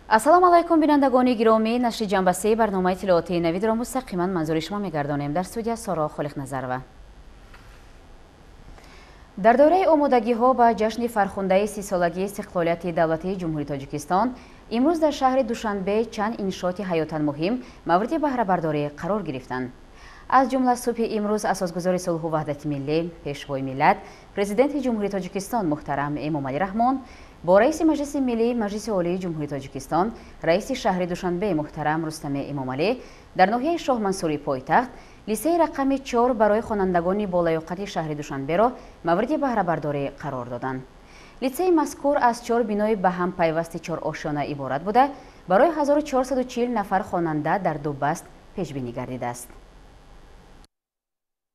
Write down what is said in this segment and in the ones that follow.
Ассалому алайкум, бинандагони гиромӣ. Нашри ҷанбасии барномаи иттилоотии Навидро мустақиман манзури шумо мегардонем. Дар студия Соро Холиқназарова. Дар доираи омодагиҳо ба ҷашни фархундаи 30-солагии истиқлолияти давлатии Ҷумҳурии Тоҷикистон имрӯз дар шаҳри Душанбе чанд иншооти ҳаётан муҳим мавриди баҳрабардорӣ қарор гирифтанд. Аз ҷумла субҳи имрӯз асосгузори сулҳу ваҳдати миллӣ, пешвои миллат, Президенти Ҷумҳурии Тоҷикистон муҳтарам Эмомалӣ Раҳмон бо раиси Маҷлиси Миллии Маҷлиси Олии Ҷумҳурии Тоҷикистон, раиси шаҳри Душанбе муҳтарам Рустами Эмомалӣ дар ноҳияи Шоҳмансури пойтахт литсеи рақами 4 барои хонандагони болаёқати шаҳри Душанберо мавриди баҳрабардорӣ қарор доданд. Литсеи мазкур аз 4 бинои ба ҳам пайвасти чорошёна иборат буда, барои 1440 нафар хонанда дар ду баст пешбинӣ гардидааст.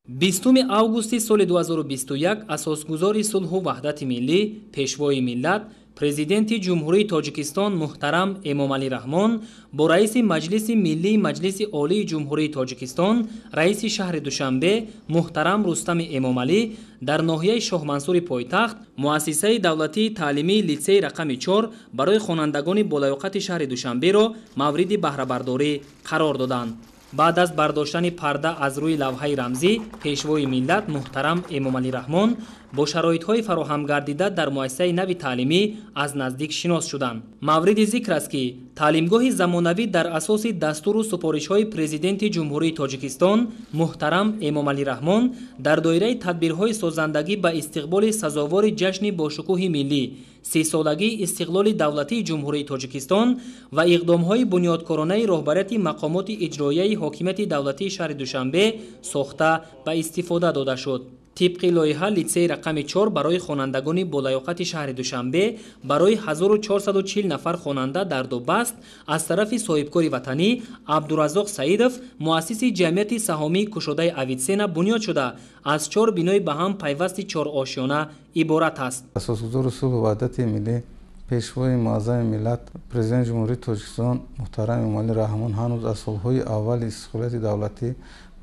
20 августи соли 2021 асосгузори сулҳу ваҳдати миллӣ, пешвои миллат, Президенти Ҷумҳурии Тоҷикистон муҳтарам Эмомалӣ Раҳмон бо раиси Маҷлиси Миллии Маҷлиси Олии Ҷумҳурии Тоҷикистон, раиси шаҳри Душанбе муҳтарам Рустами Эмомалӣ дар ноҳияи Шоҳмансури пойтахт муассисаи давлатии таълимии литсеи рақами 4 барои хонандагони болаёқати шаҳри Душанберо мавриди баҳрабардорӣ қарор доданд. Баъд аз бардоштани парда аз рӯи лавҳаи рамзӣ, пешвои миллат муҳтарам Эмомалӣ Раҳмон бо шароитҳои фароҳамгардида дар муассисаи нави таълимӣ аз наздик шинос шуданд. Мавриди зикр аст, ки таълимгоҳи замонавӣ дар асоси дастуру супоришҳои Президенти Ҷумҳурии Тоҷикистон муҳтарам Эмомалӣ Раҳмон дар доираи тадбирҳои созандагӣ ба истиқболи сазовори ҷашни бошукӯҳи миллӣ, 30-солагии истиқлоли давлатии Ҷумҳурии Тоҷикистон ва иқдомҳои бунёдкоронаи роҳбарияти мақомоти иҷроияи ҳокимияти давлатии шаҳри Душанбе сохта ба истифода дода шуд. Тибқи лоиҳа, литсеи рақами 4 барои хонандагони болаёқати шаҳри Душанбе барои 1440 нафар хонанда дар ду баст аз тарафи соҳибкори ватанӣ Абдураззоқ Саидов, муассиси ҷамъияти саҳомии кушодаи Авитсена бунёд шуда, аз 4 бинои ба ҳам пайвасти чорошёна иборат аст. Асосгузори сулҳу ваҳдати миллӣ, пешвои муаззами миллат, Президенти Ҷумҳурии Тоҷикистон муҳтарам Эмомалӣ Раҳмон ҳанӯз аз солҳои аввали истиқлолияти давлатӣ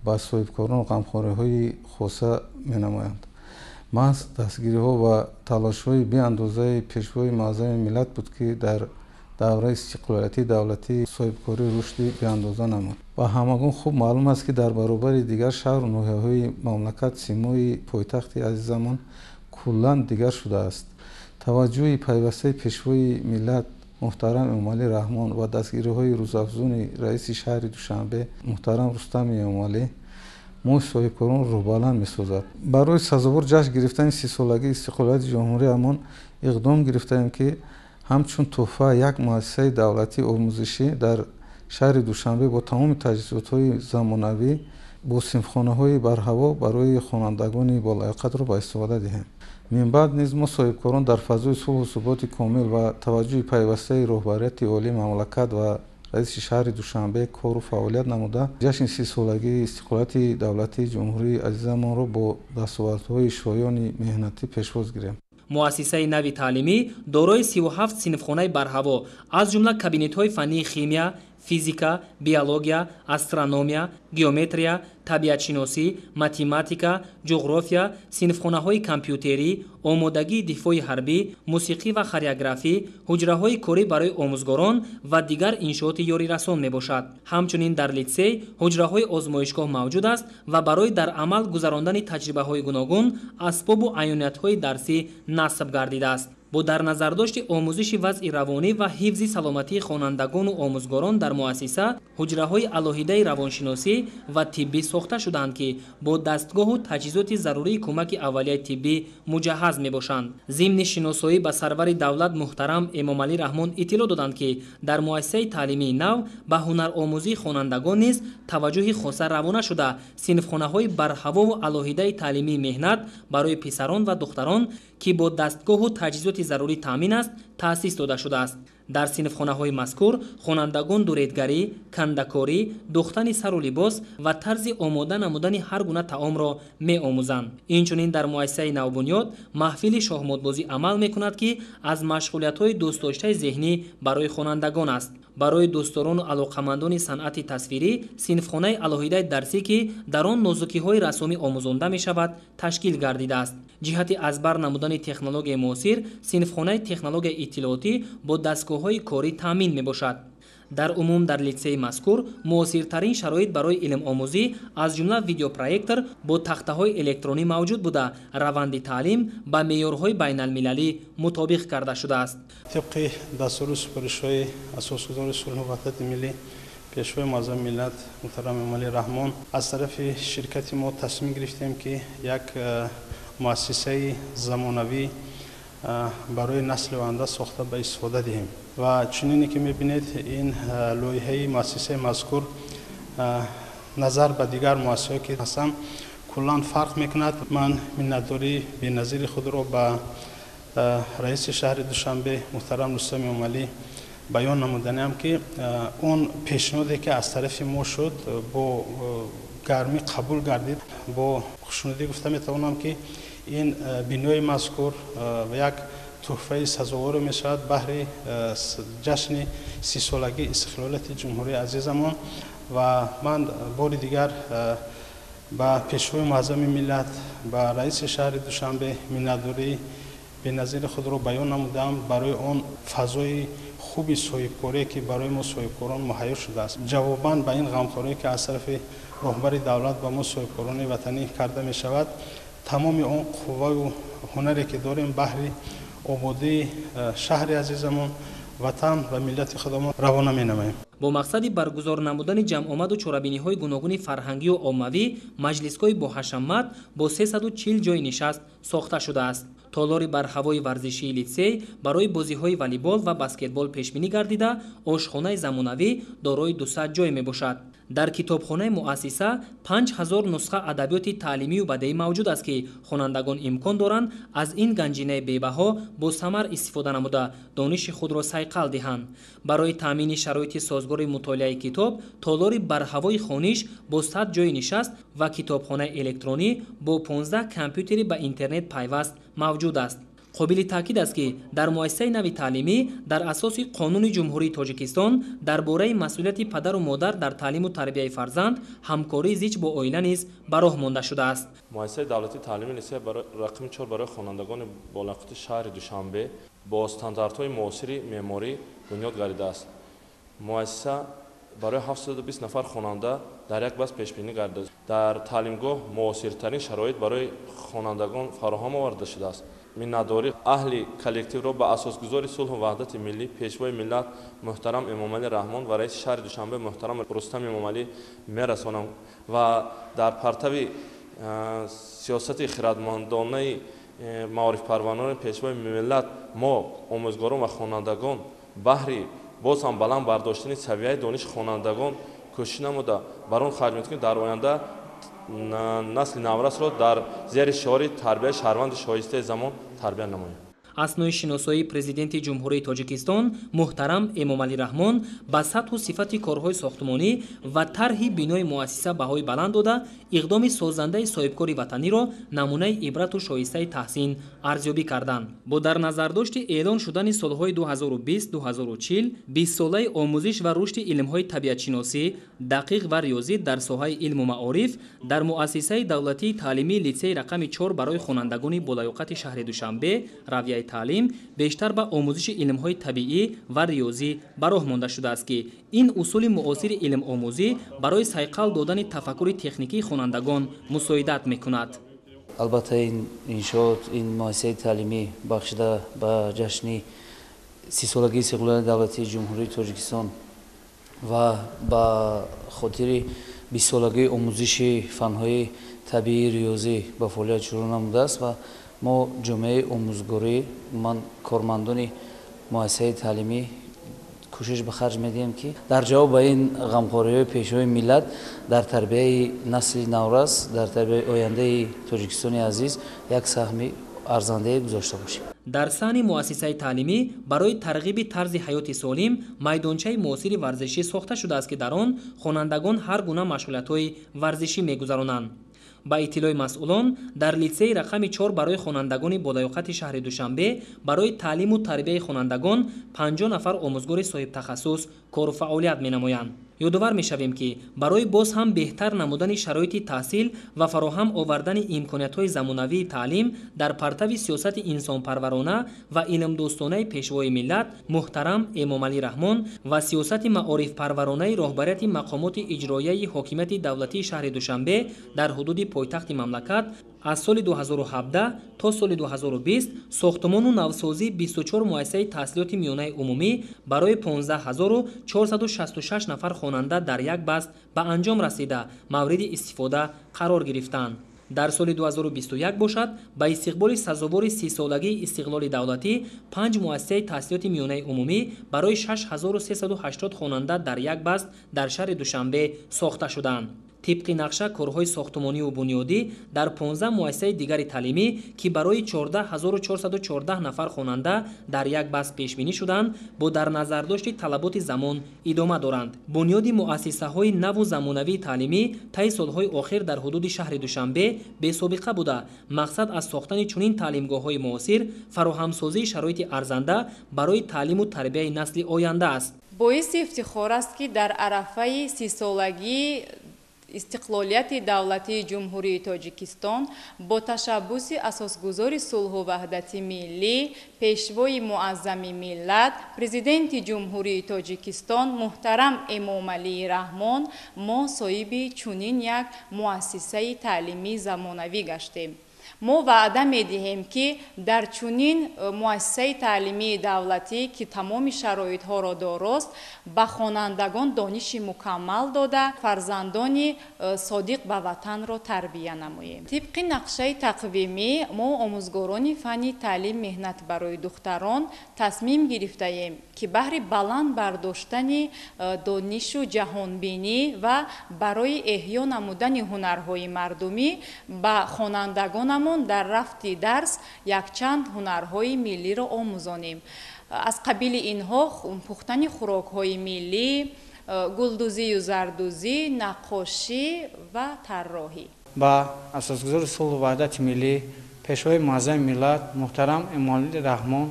ба соҳибкорон ғамхориҳои хоса менамоянд. Маҳз дастгириҳо ва талошҳои беандозаи пешвои муаззами миллат буд, ки дар давраи истиқлолияти давлатӣ соҳибкорӣ рушди беандоза намуд. Ба ҳамагон хуб маълум аст, ки дар баробари дигар шаҳру ноҳияҳои мамлакат симои пойтахти азизамон куллан дигар шудааст. Таваҷҷӯҳи пайвастаи пешвои миллат муҳтарам Эмомалӣ Раҳмон ва дастгириҳои рӯзафзуни раиси шаҳри Душанбе муҳтарам Рустами Эмомалӣ мо соҳибкорон рӯҳбаланд месозад. Барои сазовор ҷашн гирифтани 30-солагии истиқлолияти ҷумҳуриямон иқдом гирифтаем, ки ҳамчун тӯҳфа як муассисаи давлатии омӯзишӣ дар шаҳри Душанбе бо тамоми таҷҳизотҳои замонавӣ бо синфхонаҳои барҳаво барои хонандагони болаёқатро ба истифода диҳем. Минбаъд низ мо соҳибкорон дар фазои сулҳу суботи комил ва таваҷҷӯҳи пайвастаи роҳбарияти олии мамлакат ва раиси шаҳри Душанбе кору фаъолият намуда, ҷашни 30-солагии истиқлолияти давлатии ҷумҳурии азизамонро бо дастовардҳои шоёни меҳнатӣ пешвоз гирем. Муассисаи нави таълимӣ дорои 37 синфхонаи барҳаво, аз ҷумла кабинетҳои фаннии химия, физика, биология, астрономия, геометрия, табиатшиносӣ, математика, ҷуғрофия, синфхонаҳои компютерӣ, омодагии дифои ҳарбӣ, мусиқӣ ва хореографӣ, ҳуҷраҳои корӣ барои омӯзгорон ва дигар иншооти ёрирасон мебошад. Ҳамчунин дар литсей ҳуҷраҳои озмоишгоҳ мавҷуд аст ва барои дар амал гузарондани таҷрибаҳои гуногун асбобу аёниятҳои дарсӣ насб гардидааст. Бо дар назардошти омӯзиши вазъи равонӣ ва ҳифзи саломатии хонандагону омӯзгорон дар муассиса ҳуҷраҳои алоҳидаи равоншиносӣ ва тиббӣ сохта шудаанд, ки бо дастгоҳу таҷҳизоти зарурии кӯмаки аввалияи тиббӣ муҷаҳҳаз мебошанд. Зимни шиносоӣ ба сарвари давлат муҳтарам Эмомалӣ Раҳмон иттилоъ доданд, ки дар муассисаи таълимии нав ба ҳунаромӯзии хонандагон низ таваҷҷӯҳи хоса равона шуда, синфхонаҳои барҳавову алоҳидаи таълимии меҳнат барои писарон ва духтарон, ки бо дастгоҳу таҷҳизоти зарурӣ таъмин аст, таъсис дода шудааст. Дар синфхонаҳои мазкур хонандагон дуредгарӣ, кандакорӣ, духтани сару либос ва тарзи омода намудани ҳар гуна таомро меомӯзанд. Инчунин дар муассисаи навбунёд маҳфили шоҳмотбозӣ амал мекунад, ки аз машғулиятҳои дӯстдоштаи зеҳнӣ барои хонандагон аст. Барои дӯстдорону алоқамандони санъати тасвирӣ синфхонаи алоҳидаи дарсӣ, ки дар он нозукиҳои рассомӣ омӯзонда мешавад, ташкил гардидааст. Ҷиҳати аз бар намудани технологияи муосир синфхонаи технологияи иттилоотӣ бо дастгоҳҳои корӣ таъмин мебошад. Дар умум дар литсейи мазкур муосиртарин шароит барои илмомӯзӣ, аз ҷумла видеопроектор бо тахтаҳои электронӣ мавҷуд буда, раванди таълим ба меъёрҳои байналмилалӣ мутобиқ карда шудааст. Тибқи дастуру супоришҳои асосгузори сулҳу ваҳдати миллӣ, пешвои муаззами миллат муҳтарам Эмомалӣ Раҳмон, аз тарафи ширкати мо тасмим гирифтем, ки як муассисаи замонавӣ барои насли оянда сохта ба истифода диҳем. Ва чунине ки мебинед, ин лоиҳаи муассисаи мазкур назар ба дигар муассисаҳое ки ҳастанд куллан фарқ мекунад. Ман миннатдории беназири худро ба раиси шаҳри Душанбе муҳтарам Рустам Эмомалӣ баён намуданиам, ки он пешниҳоде ки аз тарафи мо шуд, бо гармӣ қабул гардид. Бо хушнудӣ гуфта метавонам, ки ин бинои мазкур як тӯҳфаи сазоворе мешавад баҳри ҷашни 30-солагии истиқлолияти ҷумҳурии азизамон. Ва ман бори дигар ба пешвои муаззами миллат, ба раиси шаҳри Душанбе миннатдории беназири худро баён намудам барои он фазои хуби соҳибкорие, ки барои мо соҳибкорон муҳайё шудааст. Ҷавобан ба ин ғамхорие, ки аз тарафи роҳбари давлат ба мо соҳибкорони ватанӣ карда мешавад, тамоми он қувваю ҳунаре ки дорем, баҳри ободии шаҳри азизамон, ватан ва миллати худамон равона менамоем. Бо мақсади баргузор намудани ҷамъомаду чорабиниҳои гуногуни фарҳангию оммавӣ маҷлисгоҳи боҳашамат бо 340 ҷойи нишаст сохта шудааст. Толори барҳавои варзишии литсей барои бозиҳои волейбол ва баскетбол пешбинӣ гардида, ошхонаи замонавӣ дорои 200 ҷой мебошад. Дар китобхонаи муассиса 5000 нусха адабиёти таълимию бадеӣ мавҷуд аст, ки хонандагон имкон доранд аз ин ганҷинаи бебаҳо бо самар истифода намуда, дониши худро сайқал диҳанд. Барои таъмини шароити созгори мутолиаи китоб толори барҳавои хониш бо 100 ҷойи нишаст ва китобхонаи электронӣ бо 15 компютери ба интернет пайваст мавҷуд аст. Қобили таъкид аст, ки дар муассисаи нави таълимӣ дар асоси Қонуни Ҷумҳурии Тоҷикистон дар бораи масъулияти падару модар дар таълиму тарбияи фарзанд ҳамкории зич бо оила низ ба роҳ монда шудааст. Муассисаи давлатии таълимии литсей рақами 4 барои хонандагони болаёқати шаҳри Душанбе бо стандартҳои муосири меъморӣ бунёд гардидааст. Муассиса барои 720 нафар хонанда дар як баст пешбинӣ гардидааст. Дар таълимгоҳ муосиртарин шароит барои хонандагон фароҳам оварда шудааст. Миннатдорӣ аҳли коллективро ба асосгузори сулҳу ваҳдати миллӣ, пешвои миллат муҳтарам Эмомалӣ Раҳмон ва раиси шаҳри Душанбе муҳтарам Рустам Эмомалӣ мерасонам ва дар партави сиёсати хирадмандонаи маорифпарварони пешвои миллат мо омӯзгорон ва хонандагон баҳри боз ҳам баланд бардоштани савияи дониши хонандагон кӯшиш намуда, бар он харҷ мекунем, дар оянда насли наврасро дар зери шиори тарбияи шаҳрванди шоистаи замон тарбия намоем. Аснои шиносоии Президенти Ҷумҳурии Тоҷикистон муҳтарам Эмомалӣ Раҳмон ба сатҳу сифати корҳои сохтмонӣ ва тарҳи бинои муассиса баҳои баланд дода, иқдоми созандаи соҳибкори ватаниро намунаи ибрату шоистаи таҳсин арзёбӣ карданд. Бо дар назардошти эълон шудани солҳои 2020-2040 бистсолаи омӯзиш ва рушди илмҳои табиатшиносӣ, дақиқ ва риёзӣ дар соҳаи илму маориф дар муассисаи давлатии таълимии литсеи рақами 4 барои хонандагони болаёқати шаҳри Душанбе равияи таълим бештар ба омӯзиши илмҳои табиӣ ва риёзӣ ба роҳ монда шудааст, ки ин усули муосири илмомӯзӣ барои сайқал додани тафаккури техникии хонандагон мусоидат мекунад. Албатта, ин иншоот, ин муассисаи таълимӣ бахшида ба ҷашни 30-солагии истиқлолияти давлатии Ҷумҳурии Тоҷикистон ва ба хотири 20-солагии омӯзиши фанҳои табиии риёзӣ ба фаъолият шурӯъ намудааст ва мо ҷомеаи омӯзгорӣ, ман кормандони муассисаи таълимӣ кӯшиш ба харҷ медиҳем, ки дар ҷавоб ба ин ғамхориҳои пешвои миллат дар тарбияи насли наврас, дар тарбияи ояндаи Тоҷикистони азиз як саҳми арзандае гузошта бошем. Дар саҳни муассисаи таълимӣ барои тарғиби тарзи ҳаёти солим майдончаи муосири варзишӣ сохта шудааст, ки дар он хонандагон ҳар гуна машғулиятҳои варзишӣ мегузаронанд. Ба иттилои масъулон, дар литсейи рақами 4 барои хонандагони болаёқати шаҳри Душанбе барои таълиму тарбияи хонандагон 50 нафар омӯзгори соҳибтахассус кору фаъолият менамоянд. Ёдовар мешавем, ки барои боз ҳам беҳтар намудани шароити таҳсил ва фароҳам овардани имкониятҳои замонавии таълим дар партави сиёсати инсонпарварона ва илмдӯстонаи Пешвои миллат муҳтарам Эмомалӣ Раҳмон ва сиёсати маорифпарваронаи роҳбарияти мақомоти иҷроияи ҳокимияти давлатии шаҳри Душанбе дар ҳудуди пойтахти мамлакат аз соли 2017 то соли 2020 сохтумону навсозии 24 муассисаи таҳсилоти миёнаи умумӣ барои 15466 нафар хонанда дар як баст ба анҷом расида мавриди истифода қарор гирифтанд. Дар соли 2021 бошад, ба истиқболи сазовори 30-солагии истиқлоли давлатӣ 5 муассисаи таҳсилоти миёнаи умумӣ барои 6380 хонанда дар як баст дар шаҳри Душанбе сохта шуданд. Тибқи нақша, корҳои сохтумонию бунёдӣ дар 15 муассисаи дигари таълимӣ, ки барои 14414 нафар хонанда дар як баст пешбинӣ шуданд, бо дар назардошти талаботи замон идома доранд. Бунёди муассисаҳои наву замонавии таълимӣ таи солҳои охир дар ҳудуди шаҳри Душанбе бесобиқа буда, мақсад аз сохтани чунин таълимгоҳҳои муосир фароҳамсозии шароити арзанда барои таълиму тарбияи насли оянда аст. Боиси ифтихор аст, ки дар арафаи 30-солагии истиқлолияти давлатии Ҷумҳурии Тоҷикистон бо ташаббуси асосгузори сулҳу ваҳдати миллӣ, Пешвои муаззами миллат, Президенти Ҷумҳурии Тоҷикистон муҳтарам Эмомалӣ Раҳмон мо соҳиби чунин як муассисаи таълимии замонавӣ гаштем. Мо ваъда медиҳем, ки дар чунин муассисаи таълимии давлатӣ, ки тамоми шароитҳоро дорост, ба хонандагон дониши мукаммал дода, фарзандони содиқ ба ватанро тарбия намоем. Тибқи нақшаи тақвимӣ мо омӯзгорони фанни таълим меҳнат барои духтарон тасмим гирифтаем, ки баҳри баланд бардоштани донишу ҷаҳонбинӣ ва барои эҳё намудани ҳунарҳои мардумӣ ба хонандагонамон дар рафти дарс якчанд ҳунарҳои миллиро омӯзонем. Аз қабили инҳо пухтани хӯрокҳои миллӣ, гулдӯзию зардӯзӣ, наққошӣ ва тарроҳӣ. Ба асосгузори сулҳу ваҳдати миллӣ, Пешвои муаззами миллат муҳтарам Эмомалӣ Раҳмон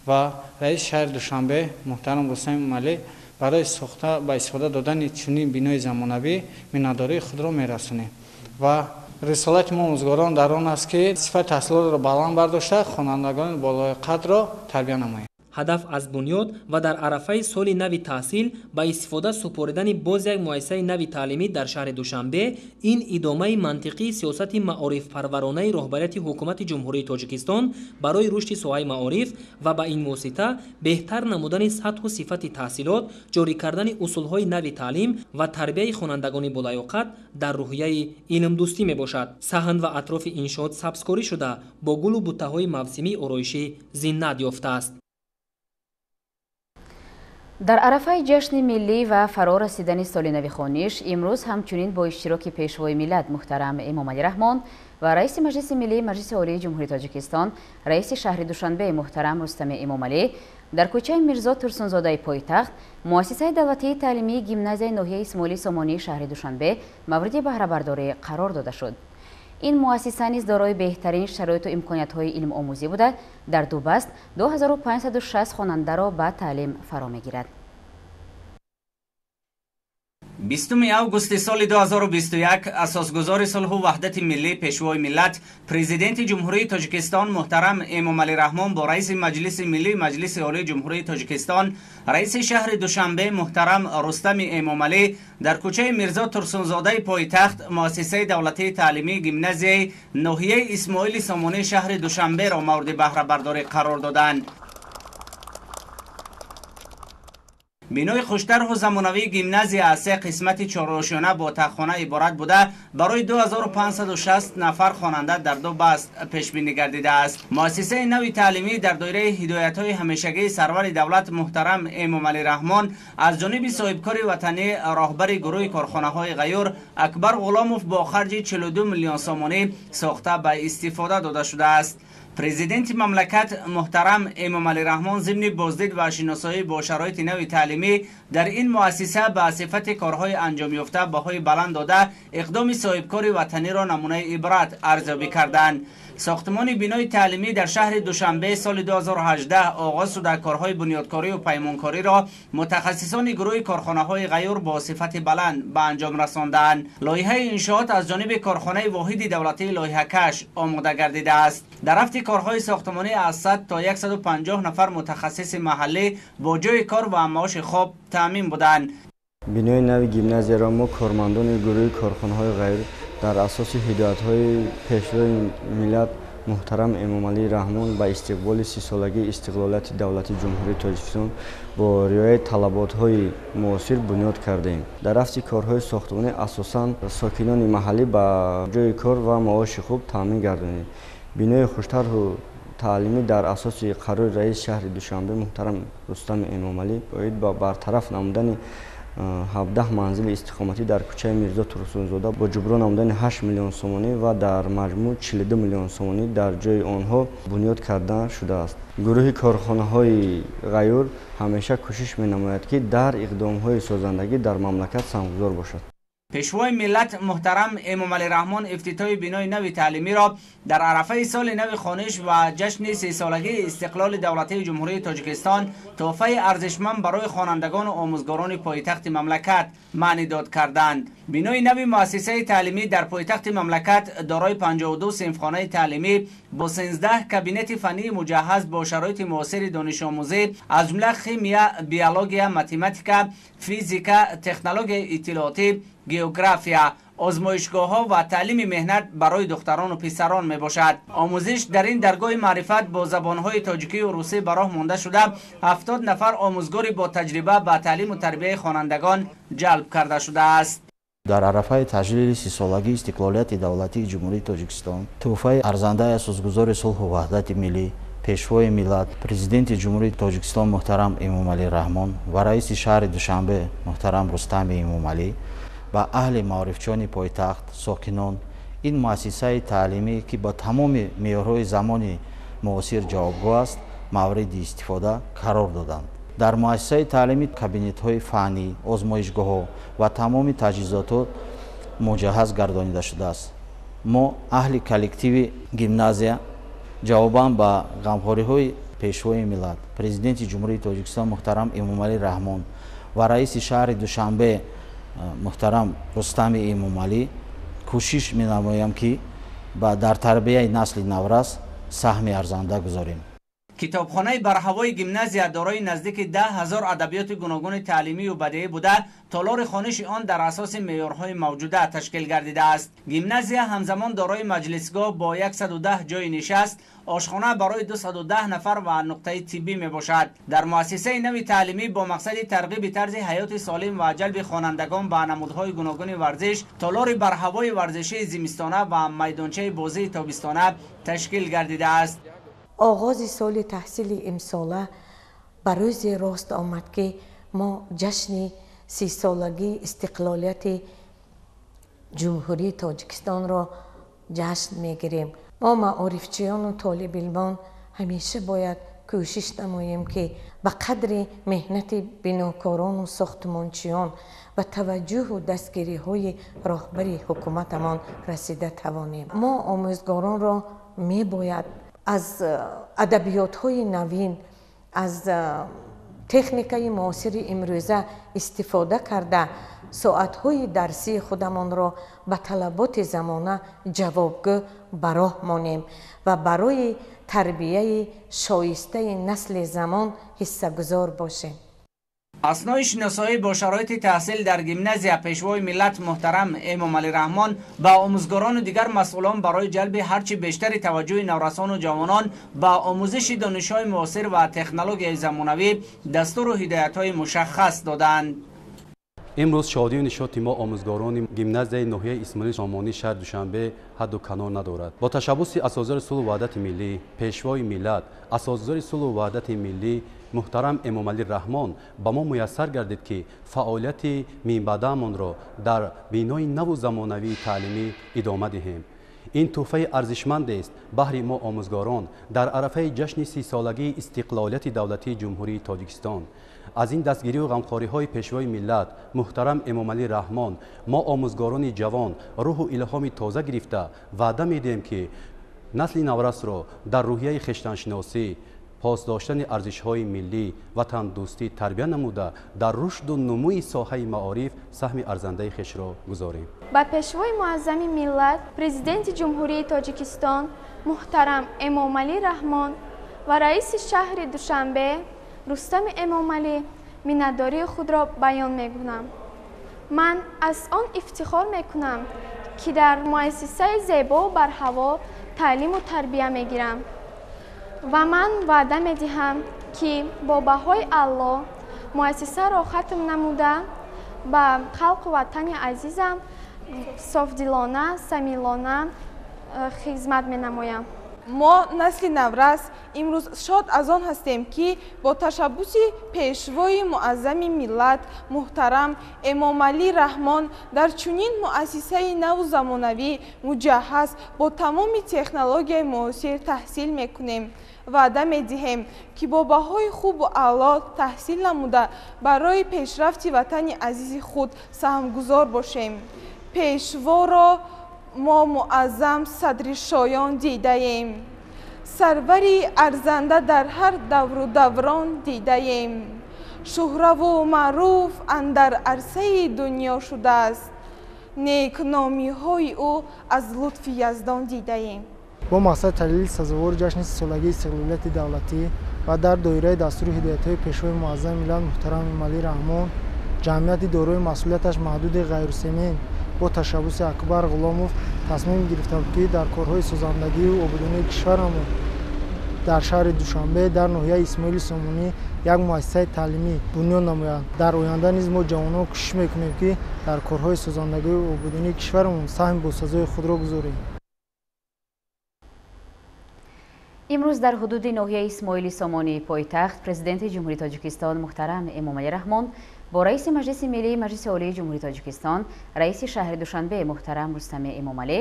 ва раиси шаҳри Душанбе муҳтарам Рустам Эмомалӣ барои сохта ба истифода додани чунин бинои замонавӣ миннатдории худро мерасонем ва рисолати мо омӯзгорон дар он аст, ки сифати таҳсилотро баланд бардошта, хонандагони болоқадро тарбия намоем. Ҳадаф аз бунёд ва дар арафаи соли нави таҳсил ба истифода супоридани боз як муассисаи нави таълимӣ дар шаҳри Душанбе ин идомаи мантиқии сиёсати маорифпарваронаи роҳбарияти ҳукумати Ҷумҳурии Тоҷикистон барои рушди соҳаи маориф ва ба ин восита беҳтар намудани сатҳу сифати таҳсилот, ҷорӣ кардани усулҳои нави таълим ва тарбияи хонандагони болаёқат дар рӯҳияи илмдӯстӣ мебошад. Саҳн ва атрофи иншоот сабзкорӣ шуда, бо гулу буттаҳои мавсимии ороишӣ зиннат ёфтааст. Дар арафаи ҷашни миллӣ ва фаро расидани соли нави хониш имрӯз ҳамчунин бо иштироки Пешвои миллат муҳтарам Эмомалӣ Раҳмон ва раиси Маҷлиси миллии Маҷлиси Олии Ҷумҳурии Тоҷикистон, раиси шаҳри Душанбе муҳтарам Рустами Эмомалӣ дар кӯчаи Мирзо Турсунзодаи пойтахт муассисаи давлатии таълимии гимназияи ноҳияи Исмоили Сомонии шаҳри Душанбе мавриди баҳрабардорӣ қарор дода шуд. Ин муассиса низ дорои беҳтарин шароиту имкониятҳои илмомӯзӣ буда, дар ду баст 2560 хонандаро ба таълим фаро мегирад. 20 августи соли 2021 асосгузори сулҳу ваҳдати миллӣ, Пешвои миллат, Президенти Ҷумҳурии Тоҷикистон муҳтарам Эмомалӣ Раҳмон бо раиси Маҷлиси миллии Маҷлиси Олии Ҷумҳурии Тоҷикистон, раиси шаҳри Душанбе муҳтарам Рустами Эмомалӣ дар кӯчаи Мирзо Турсунзодаи пойтахт муассисаи давлатии таълимии гимназияи ноҳияи Исмоили Сомонии шаҳри Душанберо мавриди баҳрабардорӣ қарор доданд. Бинои хуштарҳу замонавии гимназия аз се қисмати чорошёна бо таххона иборат буда, барои 2560 нафар хонанда дар ду баст пешбинӣ гардидааст. Муассисаи нави таълимӣ дар доираи ҳидоятҳои ҳамешагии сарвари давлат муҳтарам Эмомалӣ Раҳмон аз ҷониби соҳибкори ватанӣ, роҳбари гурӯҳи корхонаҳои ғайюр Акбар Ғуломов бо харҷи 42 миллион сомонӣ сохта ба истифода дода шудааст. Президенти мамлакат муҳтарам Эмомалӣ Раҳмон зимни боздид ва шиносоӣ бо шароити нави таълимӣ дар ин муассиса ба сифати корҳои анҷомёфта баҳои баланд дода, иқдоми соҳибкори ватаниро намунаи ибрат арзёбӣ карданд. Сохтмони бинои таълимӣ дар шаҳри Душанбе соли 2018 оғоз шуда, корҳои бунёдкорию паймонкориро мутахассисони гурӯҳи корхонаҳои ғайюр бо сифати баланд ба анҷом расондаанд. Лоиҳаи иншоот аз ҷониби корхонаи воҳиди давлатии лоиҳакаш омода гардидааст. Дар рафти корҳои сохтмонӣ аз 100 то 150 нафар мутахассиси маҳаллӣ бо ҷойи кор ва маоши хуб таъмин буданд. Бинои нави гимназияро мо кормандони гурӯҳи корхонаҳои ғайюр дар асоси ҳидоятҳои пешвои миллат муҳтарам Эмомалӣ Раҳмон ба истиқболи 30-солагии истиқлолияти давлатии Ҷумҳурии Тоҷикистон бо риояи талаботҳои муосир бунёд кардаем. Дар рафти корҳои сохтмонӣ асосан сокинони маҳаллӣ ба ҷойи кор ва маоши хуб таъмин гардонид. Бинои хуштарҳу таълимӣ дар асоси қарори раиси шаҳри Душанбе муҳтарам Рустами Эмомалӣ оид ба бартараф намудани 17 манзили истиқоматӣ дар кӯчаи Мирзо Турсунзода бо ҷуброн намудани 8 миллион сомонӣ ва дар маҷмӯъ 42 миллион сомонӣ дар ҷойи онҳо бунёд карда шудааст. Гурӯҳи корхонаҳои ғайюр ҳамеша кӯшиш менамояд, ки дар иқдомҳои созандагӣ дар мамлакат саҳмгузор бошад. Пешвои миллат муҳтарам Эмомалӣ Раҳмон ифтитоҳи бинои нави таълимиро дар арафаи соли нави хониш ва ҷашни 30-солагии истиқлоли давлатии Ҷумҳурии Тоҷикистон тӯҳфаи арзишманд барои хонандагону омӯзгорони пойтахти мамлакат маънидод карданд. Бинои нави муассисаи таълимӣ дар пойтахти мамлакат дорои 52 синфхонаи таълимӣ бо 13 кабинети фаннии муҷаҳҳаз бо шароити муосири донишомӯзӣ аз ҷумла химия, биология, математика, физика, технологияи иттилоотӣ, география, озмоишгоҳҳо ва таълими меҳнат барои духтарону писарон мебошад. Омӯзиш дар ин даргоҳи маърифат бо забонҳои тоҷикию русӣ ба роҳ монда шуда, 70 нафар омӯзгори бо таҷриба ба таълиму тарбияи хонандагон ҷалб карда шудааст. Дар арафаи таҷлили 30-солагии истиқлолияти давлатии Ҷумҳурии Тоҷикистон тӯҳфаи арзандаи асосгузори сулҳу ваҳдати миллӣ, пешвои миллат, президенти Ҷумҳурии Тоҷикистон муҳтарам Эмомалӣ Раҳмон ва раиси шаҳри Душанбе муҳтарам Рустами Эмомалӣ ба аҳли маорифчони пойтахт, сокинон ин муассисаи таълимӣ, ки ба тамоми меъёрҳои замони муосир ҷавобгӯ аст, мавриди истифода қарор доданд. Дар муассисаи таълимӣ кабинетҳои фаннӣ, озмоишгоҳҳо ва тамоми таҷҳизотҳо муҷаҳҳаз гардонида шудааст. Мо аҳли коллективи гимназия ҷавобан ба ғамхориҳои пешвои миллат, президенти Ҷумҳурии Тоҷикистон муҳтарам Эмомалӣ Раҳмон ва раиси шаҳри Душанбе муҳтарам Рустами Эмомалӣ кӯшиш менамоям, ки дар тарбияи насли наврас саҳми арзанда гузорем. Китобхонаи барҳавои гимназия дорои наздики 10 000 адабиёти гуногуни таълимию бадеӣ буда, толори хониши он дар асоси меъёрҳои мавҷуда ташкил гардидааст. Гимназия ҳамзамон дорои маҷлисгоҳ бо 110 ҷойи нишаст, ошхона барои 210 нафар ва нуқтаи тиббӣ мебошад. Дар муассисаи нави таълимӣ бо мақсади тарғиби тарзи ҳаёти солим ва ҷалби хонандагон ба намудҳои гуногуни варзиш, толори барҳавои варзишии зимистона ва майдончаи бозии тобистона ташкил гардидааст. Оғози соли таҳсили имсола ба рӯзе рост омад, ки мо ҷашни 30-солагии истиқлолияти Ҷумҳурии Тоҷикистонро ҷашн мегирем. Мо маорифчиёну толибилмон ҳамеша бояд кӯшиш намоем, ки ба қадри меҳнати бинокорону сохтмончиён ва таваҷҷӯҳу дастгириҳои роҳбари ҳукуматамон расида тавонем. Мо омӯзгоронро мебояд аз адабиётҳои навин, аз техникаи муосири имрӯза истифода карда, соатҳои дарсии худамонро ба талаботи замона ҷавобгӯ ба роҳ монем ва барои тарбияи шоистаи насли замон ҳиссагузор бошем. Аснои шиносоӣ бо шароити таҳсил дар гимназия пешвои миллат муҳтарам Эмомалӣ Раҳмон ба омӯзгорону дигар масъулон барои ҷалби ҳарчи бештари таваҷҷӯҳи наврасону ҷавонон ба омӯзиши донишҳои муосир ва технологияи замонавӣ дастуру ҳидоятҳои мушаххас доданд. Имрӯз шодию нишоти мо омӯзгорони гимназияи ноҳияи Исмоили Сомонӣ шаҳри Душанбе ҳадду канор надорад. Бо ташаббуси асосгузори сулҳу ваҳдати миллӣ, пешвои миллат, асосгузори сулҳу ваҳдати миллӣ муҳтарам Эмомалӣ Раҳмон ба мо муяссар гардид, ки фаъолияти минбаъдаамонро дар бинои наву замонавии таълимӣ идома диҳем. Ин тӯҳфаи арзишмандест баҳри мо омӯзгорон дар арафаи ҷашни 30-солагии истиқлолияти давлатии Ҷумҳурии Тоҷикистон. Аз ин дастгирию ғамхориҳои Пешвои миллат муҳтарам Эмомалӣ Раҳмон мо омӯзгорони ҷавон рӯҳу илҳоми тоза гирифта ваъда медиҳем, ки насли наврасро дар рӯҳияи хештаншиносӣ, пос доштани арзишҳои миллӣ, ватандӯстӣ тарбия намуда, дар рушду нумӯи соҳаи маориф саҳми арзандаи хешро гузорем. Ба Пешвои муаззами миллат, Президенти Ҷумҳурии Тоҷикистон муҳтарам Эмомалӣ Раҳмон ва раиси шаҳри Душанбе Рустами Эмомалӣ миннатдории худро баён мекунам. Ман аз он ифтихор мекунам, ки дар муассисаи зебову барҳаво таълиму тарбия мегирам ва ман ваъда медиҳам, ки бо баҳои Аллоҳ муассисаро хатм намуда, ба халқу ватани азизам софдилона, самимона хизмат менамоям. Мо, насли наврас, имрӯз шод аз он ҳастем, ки бо ташаббуси Пешвои муаззами миллат муҳтарам Эмомалӣ Раҳмон дар чунин муассисаи наву замонавӣ, муҷаҳҳаз бо тамоми технологияи муосир таҳсил мекунем. Ваъда медиҳем, ки бо баҳои хубу аъло таҳсил намуда, барои пешрафти ватани азизи худ саҳмгузор бошем. Пешворо мо муаззам садри шоён дидаем, сарвари арзанда дар ҳар давру даврон дидаем. Шӯҳраву маъруф андар арсаи дунё шудааст, некномиҳои ӯ аз лутфи Яздон дидаем. Бо мақсади таҷлили сазовори ҷашни 30-солагии истиқлолияти давлатӣ ва дар доираи дастуру ҳидоятҳои Пешвои муаззами миллат муҳтарам Эмомалӣ Раҳмон, ҷамъияти дорои масъулияташ маҳдуди «Ғайрусемин» бо ташаббуси Акбар Ғуломов тасмим гирифтам, ки дар корҳои созандагию ободонии кишварамон дар шаҳри Душанбе, дар ноҳияи Исмоили Сомонӣ як муассисаи таълимӣ бунёд намоянд. Дар оянда низ мо ҷавонон кӯшиш мекунем, ки дар корҳои созандагию ободонии кишварамон саҳми босазои худро гузорем. Имрӯз дар ҳудуди ноҳияи Исмоили Сомонии пойтахт Президенти Ҷумҳурии Тоҷикистон муҳтарам Эмомалӣ Раҳмон бо раиси Маҷлиси Миллии Маҷлиси Олии Ҷумҳурии Тоҷикистон, раиси шаҳри Душанбе муҳтарам Рустами Эмомалӣ,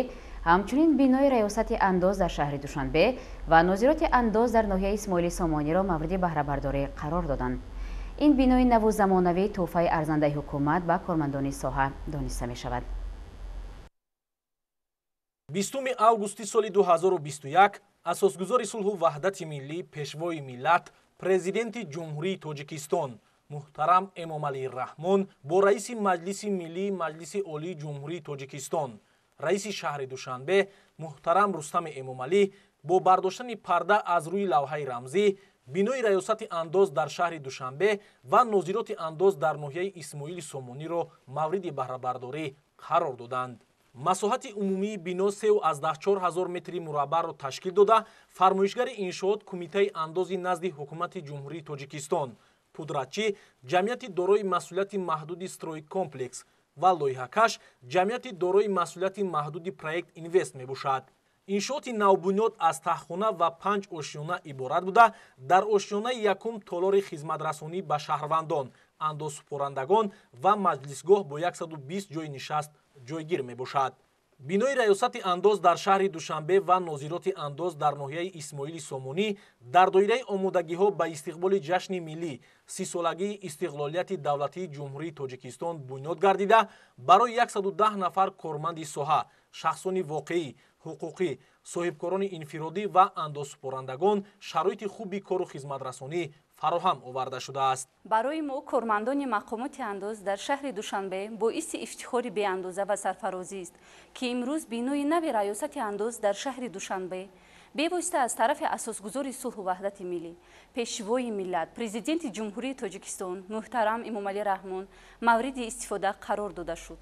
ҳамчунин бинои раёсати андоз дар шаҳри Душанбе ва нозироти андоз дар ноҳияи Исмоили Сомониро мавриди баҳрабардорӣ қарор доданд. Ин бинои наву замонавӣ тӯҳфаи арзандаи ҳукумат ба кормандони соҳа дониста мешавад. 20 августи соли 2021 асосгузори сулҳу ваҳдати миллӣ, Пешвои миллат, Президенти Ҷумҳурии Тоҷикистон муҳтарам Эмомалӣ Раҳмон бо раиси Маҷлиси Миллии Маҷлиси Олии Ҷумҳурии Тоҷикистон, раиси шаҳри Душанбе муҳтарам Рустами Эмомалӣ бо бардоштани парда аз рӯи лавҳаи рамзӣ бинои раёсати андоз дар шаҳри Душанбе ва нозироти андоз дар ноҳияи Исмоили Сомониро мавриди баҳрабардорӣ қарор доданд. Масоҳати умумии бино 3,4 ҳазор метри мураббаъро ташкил дода, фармоишгари иншоот Кумитаи андози назди Ҳукумати Ҷумҳурии Тоҷикистон, пудратчӣ ҷамъияти дорои масъулияти маҳдуди «Стройкомплекс» ва лоиҳакаш ҷамъияти дорои масъулияти маҳдуди «Проект Инвест» мебошад. Иншооти навбунёд аз таҳхона ва 5 ошёна иборат буда, дар ошёнаи якум толори хизматрасонӣ ба шаҳрвандон, андозсупорандагон ва маҷлисгоҳ бо 120 ҷойи нишаст ҷойгир мебошад. Бинои раёсати андоз дар шаҳри Душанбе ва нозироти андоз дар ноҳияи Исмоили Сомонӣ дар доираи омодагиҳо ба истиқболи ҷашни миллӣ 30-солагии истиқлолияти давлатии Ҷумҳурии Тоҷикистон бунёд гардида, барои 110 нафар корманди соҳа, шахсони воқеӣ, ҳуқуқӣ, соҳибкорони инфиродӣ ва андозсупорандагон шароити хуби кору хизматрасонӣ фароҳам оварда шудааст. Барои мо, кормандони мақомоти андоз дар шаҳри Душанбе, боиси ифтихори беандоза ва сарфарозист, ки имрӯз бинои нави раёсати андоз дар шаҳри Душанбе бевосита аз тарафи асосгузори сулҳу ваҳдати миллӣ, Пешвои миллат, Президенти Ҷумҳурии Тоҷикистон муҳтарам Эмомалӣ Раҳмон мавриди истифода қарор дода шуд.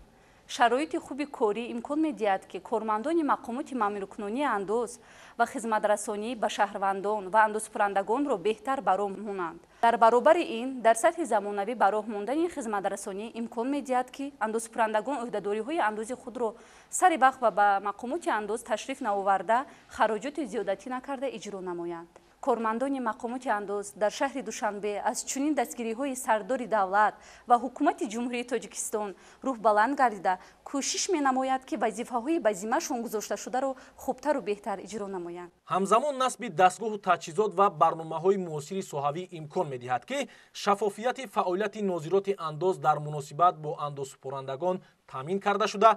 Шароити хуби корӣ имкон медиҳад, ки кормандони мақомоти маъмуркунонии андоз ва хизматрасонӣ ба шаҳрвандон ва андозсупорандагонро беҳтар ба роҳ монанд. Дар баробари ин, дар сатҳи замонавӣ ба роҳ мондани хизматрасонӣ имкон медиҳад, ки андозсупорандагон ӯҳдадориҳои андози худро сари вақт ва ба мақомоти андоз ташриф наоварда, хароҷоти зиёдатӣ накарда иҷро намоянд. Кормандони мақомоти андоз дар шаҳри Душанбе аз чунин дастгириҳои сардори давлат ва ҳукумати Ҷумҳурии Тоҷикистон рӯҳбаланд гардида, кӯшиш менамояд, ки вазифаҳои ба зиммашон гузошташударо хубтару беҳтар иҷро намоянд. Ҳамзамон насби дастгоҳу таҷҳизот ва барномаҳои муосири соҳавӣ имкон медиҳад, ки шаффофияти фаъолияти нозироти андоз дар муносибат бо андозсупорандагон таъмин карда шуда,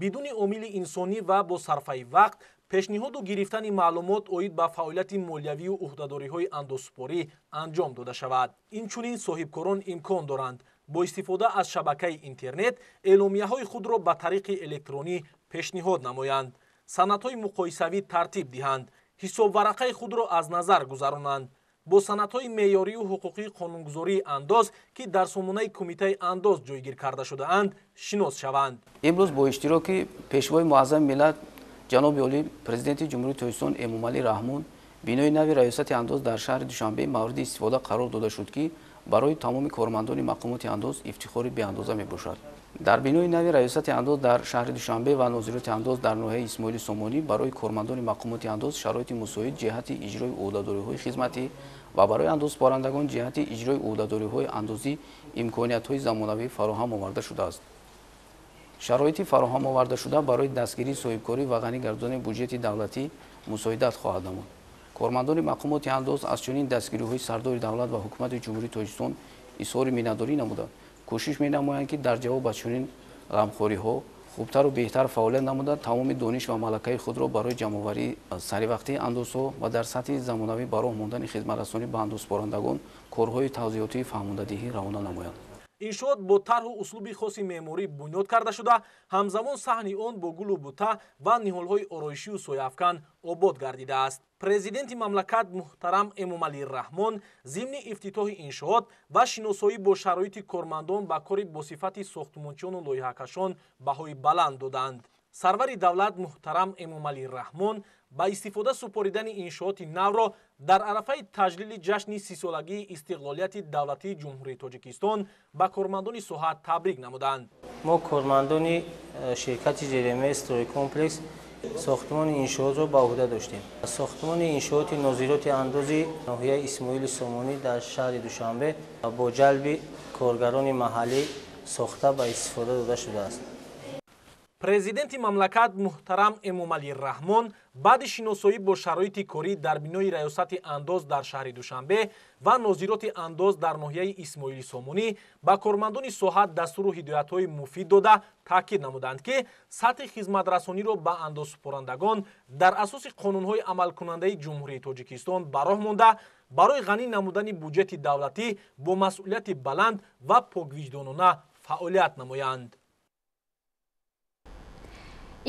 бидуни омили инсонӣ ва бо сарфаи вақт пешниҳоду гирифтани маълумот оид ба фаъолияти молиявию ӯҳдадориҳои андозсупорӣ анҷом дода шавад. Инчунин соҳибкорон имкон доранд бо истифода аз шабакаи интернет эъломияҳои худро ба тариқи электронӣ пешниҳод намоянд, санадҳои муқоисавӣ тартиб диҳанд, ҳисобварақаи худро аз назар гузаронанд, бо санадҳои меъёрию ҳуқуқии қонунгузории андоз, ки дар сомонаи Кумитаи андоз ҷойгир карда шудаанд, шинос шаванд. Имрӯз бо иштироки Пешвои Муаззами миллат, ҷаноби олӣ, Президенти Ҷумҳурии Тоҷикистон Эмомалӣ Раҳмон, бинои нави Раёсати андоз дар шаҳри Душанбе мавриди истифода қарор дода шуд, ки барои тамоми кормандони мақомоти андоз ифтихори беандоза мебошад. Дар бинои нави Раёсати андоз дар шаҳри Душанбе ва Нозироти андоз дар ноҳияи Исмоили Сомонӣ барои кормандони мақомоти андоз шароити мусоид ҷиҳати иҷрои ӯҳдадориҳои хизматӣ ва барои андозсупорандагон ҷиҳати иҷрои ӯҳдадориҳои андозӣ имкониятҳои замонавӣ фароҳам оварда шудааст. Шароити фароҳам овардашуда барои дастгирии соҳибкорӣ ва ғанӣ гардонии буҷети давлатӣ мусоидат хоҳад намуд. Кормандони мақомоти андоз аз чунин дастгириҳои сардори давлат ва ҳукумати Ҷумҳурии Тоҷикистон изҳори миннатдорӣ намуда, кӯшиш менамоянд, ки дар ҷавоб ба чунин ғамхориҳо хубтару беҳтар фаъолият намуда, тамоми дониш ва малакаи худро барои ҷамъоварии саривақтии андозҳо ва дар сатҳи замонавӣ ба роҳ мондани хизматрасонӣ ба андозсупорандагон корҳои тавзеҳотии фаҳмондадиҳӣ равона намоянд. Иншоот бо тарҳу услуби хоси меъморӣ бунёд карда шуда, ҳамзамон саҳни он бо гулу бута ва ниҳолҳои ороишию сояафкан обод гардидааст. Президенти мамлакат муҳтарам Эмомалӣ Раҳмон зимни ифтитоҳи иншоот ва шиносоӣ бо шароити кормандон ба кори босифати сохтмончиону лоиҳакашон баҳои баланд доданд. Сарвари давлат муҳтарам Эмомалӣ Раҳмон ба истифода супоридани иншооти навро дар арафаи таҷлили ҷашни 30-солагии истиқлолияти давлатии Ҷумҳурии Тоҷикистон ба кормандони соҳа табрик намуданд. Мо кормандони ширкати ЖРМ Стройкомплекс сохтмони иншоотро ба уҳда доштем. Сохтмони иншооти нозироти андози ноҳияи Исмоили Сомонӣ дар шаҳри Душанбе бо ҷалби коргарони маҳаллӣ сохта ба истифода дода шудааст. Президенти мамлакат муҳтарам Эмомалӣ Раҳмон баъди шиносоӣ бо шароити корӣ дар бинои Раёсати андоз дар шаҳри Душанбе ва Нозироти андоз дар ноҳияи Исмоили Сомонӣ ба кормандони соҳа дастуру ҳидоятҳои муфид дода, таъкид намуданд, ки сатҳи хизматрасониро ба андозсупорандагон дар асоси қонунҳои амалкунандаи Ҷумҳурии Тоҷикистон ба роҳ монда, барои ғанӣ намудани буҷети давлатӣ бо масъулияти баланд ва поквиҷдонона фаъолият намоянд.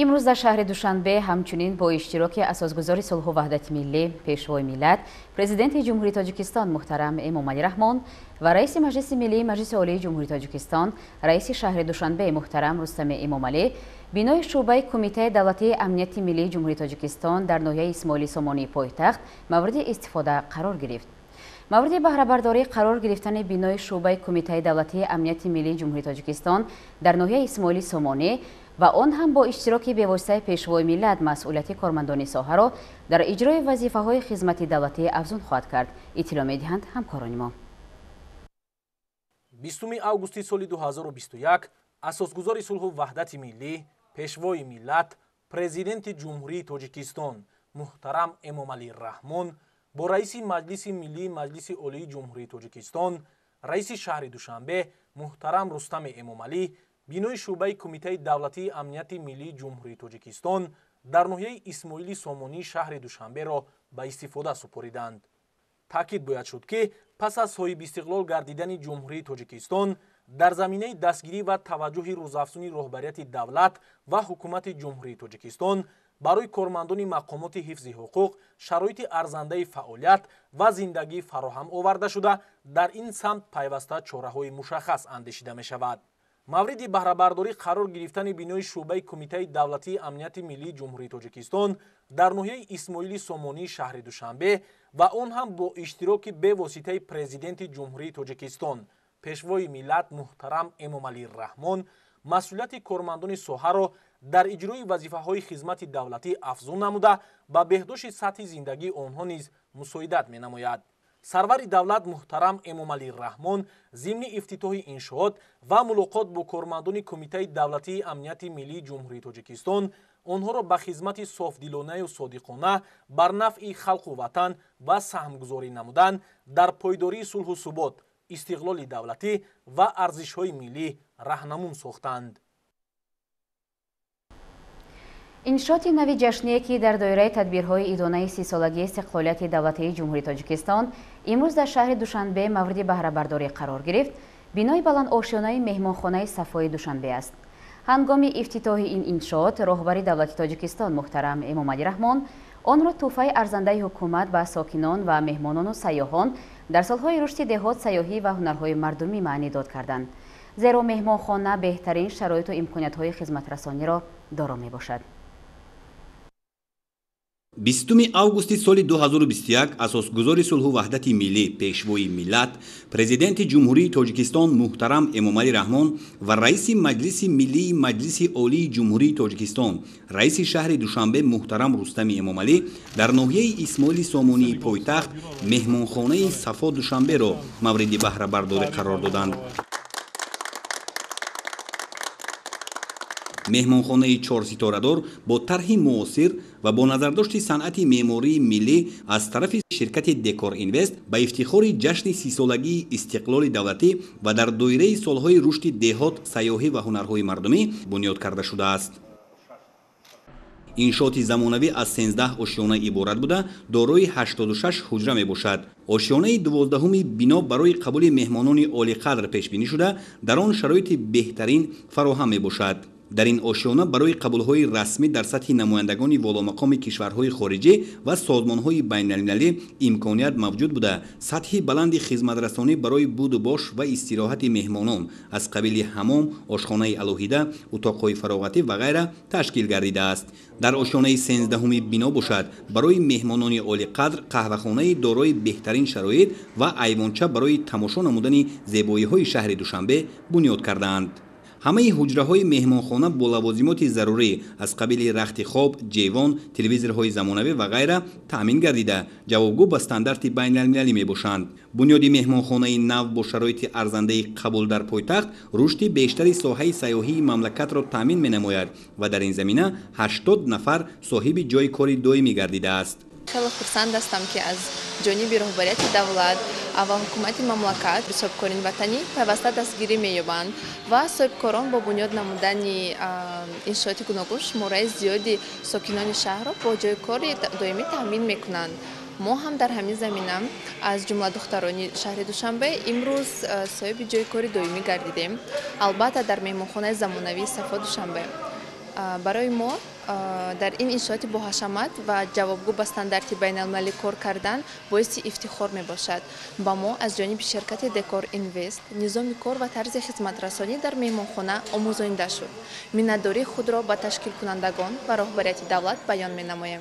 Имрӯз дар шаҳри Душанбе ҳамчунин бо иштироки асосгузори сулҳу ваҳдати миллӣ, Пешвои миллат, Президенти Ҷумҳурии Тоҷикистон муҳтарам Эмомалӣ Раҳмон ва раиси Маҷлиси миллии Маҷлиси Олии Ҷумҳурии Тоҷикистон, раиси шаҳри Душанбе муҳтарам Рустами Эмомалӣ бинои шӯъбаи Кумитаи давлатии амнияти миллии Ҷумҳурии Тоҷикистон дар ноҳияи Исмоили Сомонии пойтахт мавриди истифода қарор гирифт. Мавриди баҳрабардорӣ қарор гирифтани бинои шӯъбаи Кумитаи давлатии амнияти миллии Ҷумҳурии Тоҷикистон дар ноҳияи Исмоили Сомонӣ ва он ҳам бо иштироки бевоситаи Пешвои миллат масъулияти кормандони соҳаро дар иҷрои вазифаҳои хизмати давлатӣ афзун хоҳад кард, иттилоъ медиҳанд ҳамкорони мо. 20 августи соли 2021 асосгузори сулҳу ваҳдати миллӣ, Пешвои миллат, Президенти Ҷумҳурии Тоҷикистон муҳтарам Эмомалӣ Раҳмон бо раиси Маҷлиси миллии Маҷлиси Олии Ҷумҳурии Тоҷикистон, раиси шаҳри Душанбе муҳтарам Рустами Эмомалӣ бинои шӯъбаи Кумитаи давлатии амнияти миллии Ҷумҳурии Тоҷикистон дар ноҳияи Исмоили Сомонии шаҳри Душанберо ба истифода супориданд. Таъкид бояд шуд, ки пас аз соҳибистиқлол гардидани Ҷумҳурии Тоҷикистон дар заминаи дастгирӣ ва таваҷҷӯҳи рӯзафзуни роҳбарияти давлат ва ҳукумати Ҷумҳурии Тоҷикистон барои кормандони мақомоти ҳифзи ҳуқуқ шароити арзандаи фаъолият ва зиндагӣ фароҳам оварда шуда, дар ин самт пайваста чораҳои мушаххас андешида мешавад. Мавриди баҳрабардорӣ қарор гирифтани бинои шӯъбаи Кумитаи давлатии амнияти миллии Ҷумҳурии Тоҷикистон дар ноҳияи Исмоили Сомонии шаҳри Душанбе ва он ҳам бо иштироки бевоситаи Президенти Ҷумҳурии Тоҷикистон, Пешвои миллат муҳтарам Эмомалӣ Раҳмон масъулияти кормандони соҳаро Дар иҷрои вазифаҳои хизмати давлатӣ афзун намуда, ба беҳдошти сатҳи зиндагии онҳо низ мусоидат менамояд. Сарвари давлат муҳтарам Эмомалӣ Раҳмон зимни ифтитоҳи иншоот ва мулоқот бо кормандони Кумитаи давлатии амнияти миллии Ҷумҳурии Тоҷикистон онҳоро ба хизмати софдилонаю содиқона бар нафъи халқу ватан ва саҳмгузорӣ намудан дар пойдории сулҳу субот, истиқлоли давлатӣ ва арзишҳои миллӣ раҳнамун сохтанд. Иншооти нави ҷашние, ки дар доираи тадбирҳои идонаи 30-солагии истиқлолияти давлатии Ҷумҳурии Тоҷикистон имрӯз дар шаҳри Душанбе мавриди баҳрабардорӣ қарор гирифт, бинои баландошёнаи меҳмонхонаи Сафои Душанбе аст. Ҳангоми ифтитоҳи ин иншоот роҳбари давлати Тоҷикистон муҳтарам Эмомалӣ Раҳмон онро тӯҳфаи арзандаи ҳукумат ба сокинон ва меҳмонону сайёҳон дар солҳои рушди деҳот, сайёҳӣ ва ҳунарҳои мардумӣ маънидод карданд. Зеро меҳмонхона беҳтарин шароиту имкониятҳои хизматрасониро доро мебошад. 20 августи соли 2021 асосгузори сулҳу ваҳдати миллӣ, пешвои миллат, президенти Ҷумҳурии Тоҷикистон муҳтарам Эмомалӣ Раҳмон ва раиси Маҷлиси миллии Маҷлиси Олии Ҷумҳурии Тоҷикистон, раиси шаҳри Душанбе муҳтарам Рустами Эмомалӣ дар ноҳияи Исмоили Сомонии пойтахт меҳмонхонаи Сафо Душанберо мавриди баҳрабардорӣ қарор доданд. Меҳмонхонаи чорситорадор бо тарҳи муосир ва бо назардошти санъати меъмории миллӣ аз тарафи ширкати Декор Инвест ба ифтихори ҷашни 30-солагии истиқлоли давлатӣ ва дар доираи солҳои рушди деҳот, сайёҳӣ ва ҳунарҳои мардумӣ бунёд карда шудааст. Иншооти замонавӣ аз 13 ошёна иборат буда, дорои 86 ҳуҷра мебошад. Ошёнаи 12-уми бино барои қабули меҳмонони олиқадр пешбинӣ шуда, дар он шароити беҳтарин фароҳам мебошад. Дар ин ошёна барои қабулҳои расмӣ дар сатҳи намояндагони воломақоми кишварҳои хориҷӣ ва созмонҳои байналмилалӣ имконият мавҷуд буда, сатҳи баланди хизматрасонӣ барои буду бош ва истироҳати меҳмонон аз қабили ҳамом, ошхонаи алоҳида, утоқҳои фароғатӣ ва ғайра ташкил гардидааст. Дар ошёнаи 13-уми бино бошад, барои меҳмонони олиқадр қаҳвахонаи дорои беҳтарин шароит ва айвонча барои тамошо намудани зебоиҳои шаҳри Душанбе бунёд кардаанд. Ҳамаи ҳуҷраҳои меҳмонхона бо лавозимоти зарурӣ аз қабили рахти хоб, ҷевон, телевизорҳои замонавӣ ва ғайра таъмин гардида, ҷавобгӯ ба стандарти байналмилалӣ мебошанд. Бунёди меҳмонхонаи нав бо шароити арзандаи қабул дар пойтахт рушди бештари соҳаи сайёҳии мамлакатро таъмин менамояд ва дар ин замина 80 нафар соҳиби ҷойи кори доимӣ гардидааст. Хеле хурсанд ҳастам, ки аз ҷониби роҳбарияти давлат ва ҳукумати мамлакат соҳибкорони ватанӣ пайваста дастгирӣ меёбанд ва соҳибкорон бо бунёд намудани иншооти гуногун шумораи зиёди сокинони шаҳрро бо ҷойи кори доимӣ таъмин мекунанд. Мо ҳам дар ҳамин замина аз ҷумла духтарони шаҳри Душанбе имрӯз соҳиби ҷойи кори доимӣ гардидем. Албатта, дар меҳмонхонаи замонавии Сафо Душанбе. Барои мо дар ин иншооти боҳашамат ва ҷавобгӯ ба стандарти байналмилалӣ кор кардан боиси ифтихор мебошад. Ба мо аз ҷониби ширкати Декор Инвест низоми кор ва тарзи хизматрасонӣ дар меҳмонхона омӯзонида шуд. Миннатдории худро ба ташкилкунандагон ва роҳбарияти давлат баён менамоем.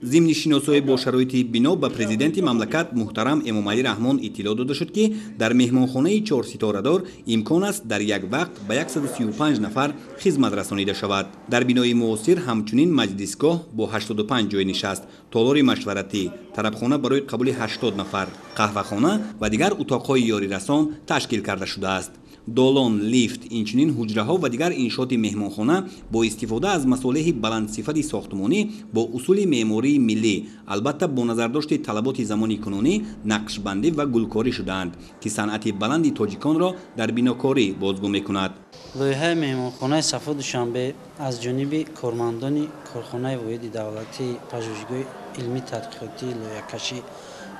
Зимни шиносоӣ бо шароити бино ба президенти мамлакат муҳтарам Эмомалӣ Раҳмон иттилоъ дода шуд, ки дар меҳмонхонаи чорситорадор имкон аст дар як вақт ба 135 нафар хизмат расонида шавад. Дар бинои муосир ҳамчунин маҷлисгоҳ бо 85 ҷой нишаст, толори машваратӣ, тарабхона барои қабули 80 нафар, қаҳвахона ва дигар утоқҳои ёрирасон ташкил карда шудааст. Долон, лифт, инчунин ҳуҷраҳо ва дигар иншооти меҳмонхона бо истифода аз масолеҳи баландсифати сохтмонӣ бо усули меъмории миллӣ, албатта бо назардошти талаботи замони кунунӣ, нақшбандӣ ва гулкорӣ шудаанд, ки санъати баланди тоҷиконро дар бинокорӣ бозгӯ мекунад. Лоиҳаи меҳмонхонаи Сафо Душанбе аз ҷониби кормандони корхонаи воҳиди давлатии пажӯҳишгоҳи илмии тадқиқотии лоиҳакашӣ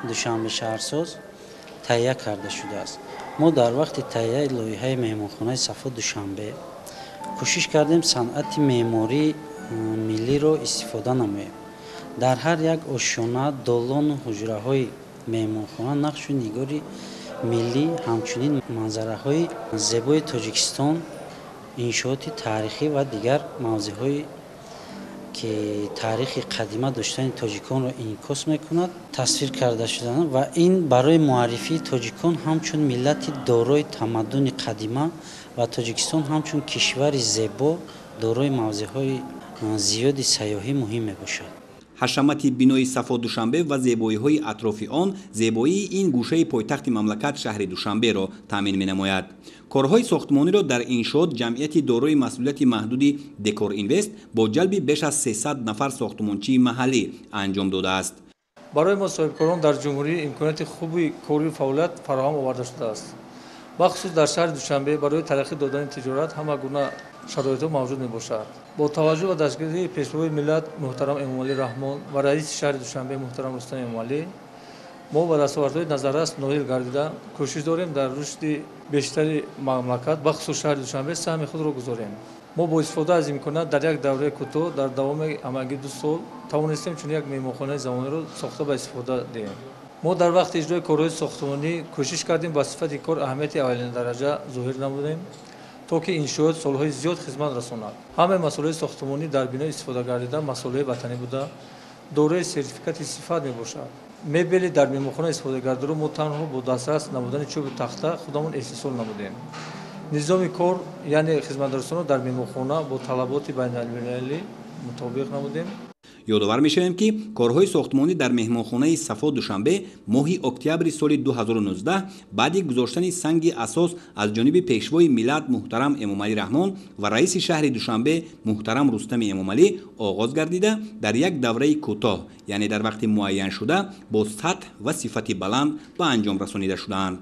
Душанбе шаҳрсоз таҳия карда шудааст. Мо дар вақти таҳияи лоиҳаи меҳмонхонаи Сафо Душанбе кӯшиш кардем санъати меъмории миллиро истифода намоем. Дар ҳар як ошёна, долону ҳуҷраҳои меҳмонхона нақшу нигори миллӣ, ҳамчунин манзараҳои зебои Тоҷикистон, иншооти таърихӣ ва дигар мавзеъҳое ки таърихи қадима доштани тоҷиконро инъикос мекунад, тасвир карда шуданд ва ин барои муаррифии тоҷикон ҳамчун миллати дорои тамаддуни қадима ва Тоҷикистон ҳамчун кишвари зебо Дорои мавзеъҳои зиёди сайёҳӣ муҳим мебошад. Ҳашамати бинои Сафо Душанбе ва зебоиҳои атрофи он зебоии ин гӯшаи пойтахти мамлакат шаҳри Душанберо таъмин менамояд. Корҳои сохтмониро дар иншоот ҷамъияти дорои масъулияти маҳдуди Декор Инвест бо ҷалби беш аз 300 нафар сохтмончии маҳаллӣ анҷом додааст. Барои мо соҳибкорон дар ҷумҳурӣ имконияти хуби корию фаъолият фароҳам оварда шудааст. Бахусус дар шаҳри Душанбе барои тараққӣ додани тиҷорат ҳама гуна шароитҳо мавҷуд мебошад. Бо таваҷҷӯҳ ба дастгирии Пешвои миллат муҳтарам Эмомалӣ Раҳмон ва раиси шаҳри Душанбе муҳтарам Рустам Эмомалӣ мо ба дастовардҳои назаррас ноил гардида кӯшиш дорем дар рушди бештари мамлакат, бахусус шаҳри Душанбе, саҳми худро гузорем. Мо бо истифода аз имконият дар як давраи кӯтоҳ дар давоми ҳамагӣ 2 сол тавонистем чунин як меҳмонхонаи замониро сохта ба истифода диҳем. Мо дар вақти иҷрои корҳои сохтмонӣ кӯшиш кардем ба сифати кор аҳамияти аввалиндараҷа зоҳир намудем, то ки иншоот солҳои зиёд хизмат расонад. Ҳамаи масолеҳи сохтмонӣ дар бино истифода гардида масолеҳи ватанӣ буда, дорои сертификати сифат мебошад. Мебели дар меҳмонхона истифода гардидаро мо танҳо бо дастрас намудани чӯби тахта худамон истеҳсол намудем. Низоми кор, яъне хизматрасониро дар меҳмонхона бо талаботи байналмилалӣ мутобиқ намудем. Ёдовар мешавем, ки корҳои сохтмонӣ дар меҳмонхонаи Сафо Душанбе моҳи октябри соли 2019 баъди гузоштани санги асос аз ҷониби Пешвои миллат муҳтарам Эмомалӣ Раҳмон ва раиси шаҳри Душанбе муҳтарам Рустами Эмомалӣ оғоз гардида, дар як давраи кӯтоҳ, яъне дар вақти муайяншуда, бо сатҳ ва сифати баланд ба анҷом расонида шудаанд.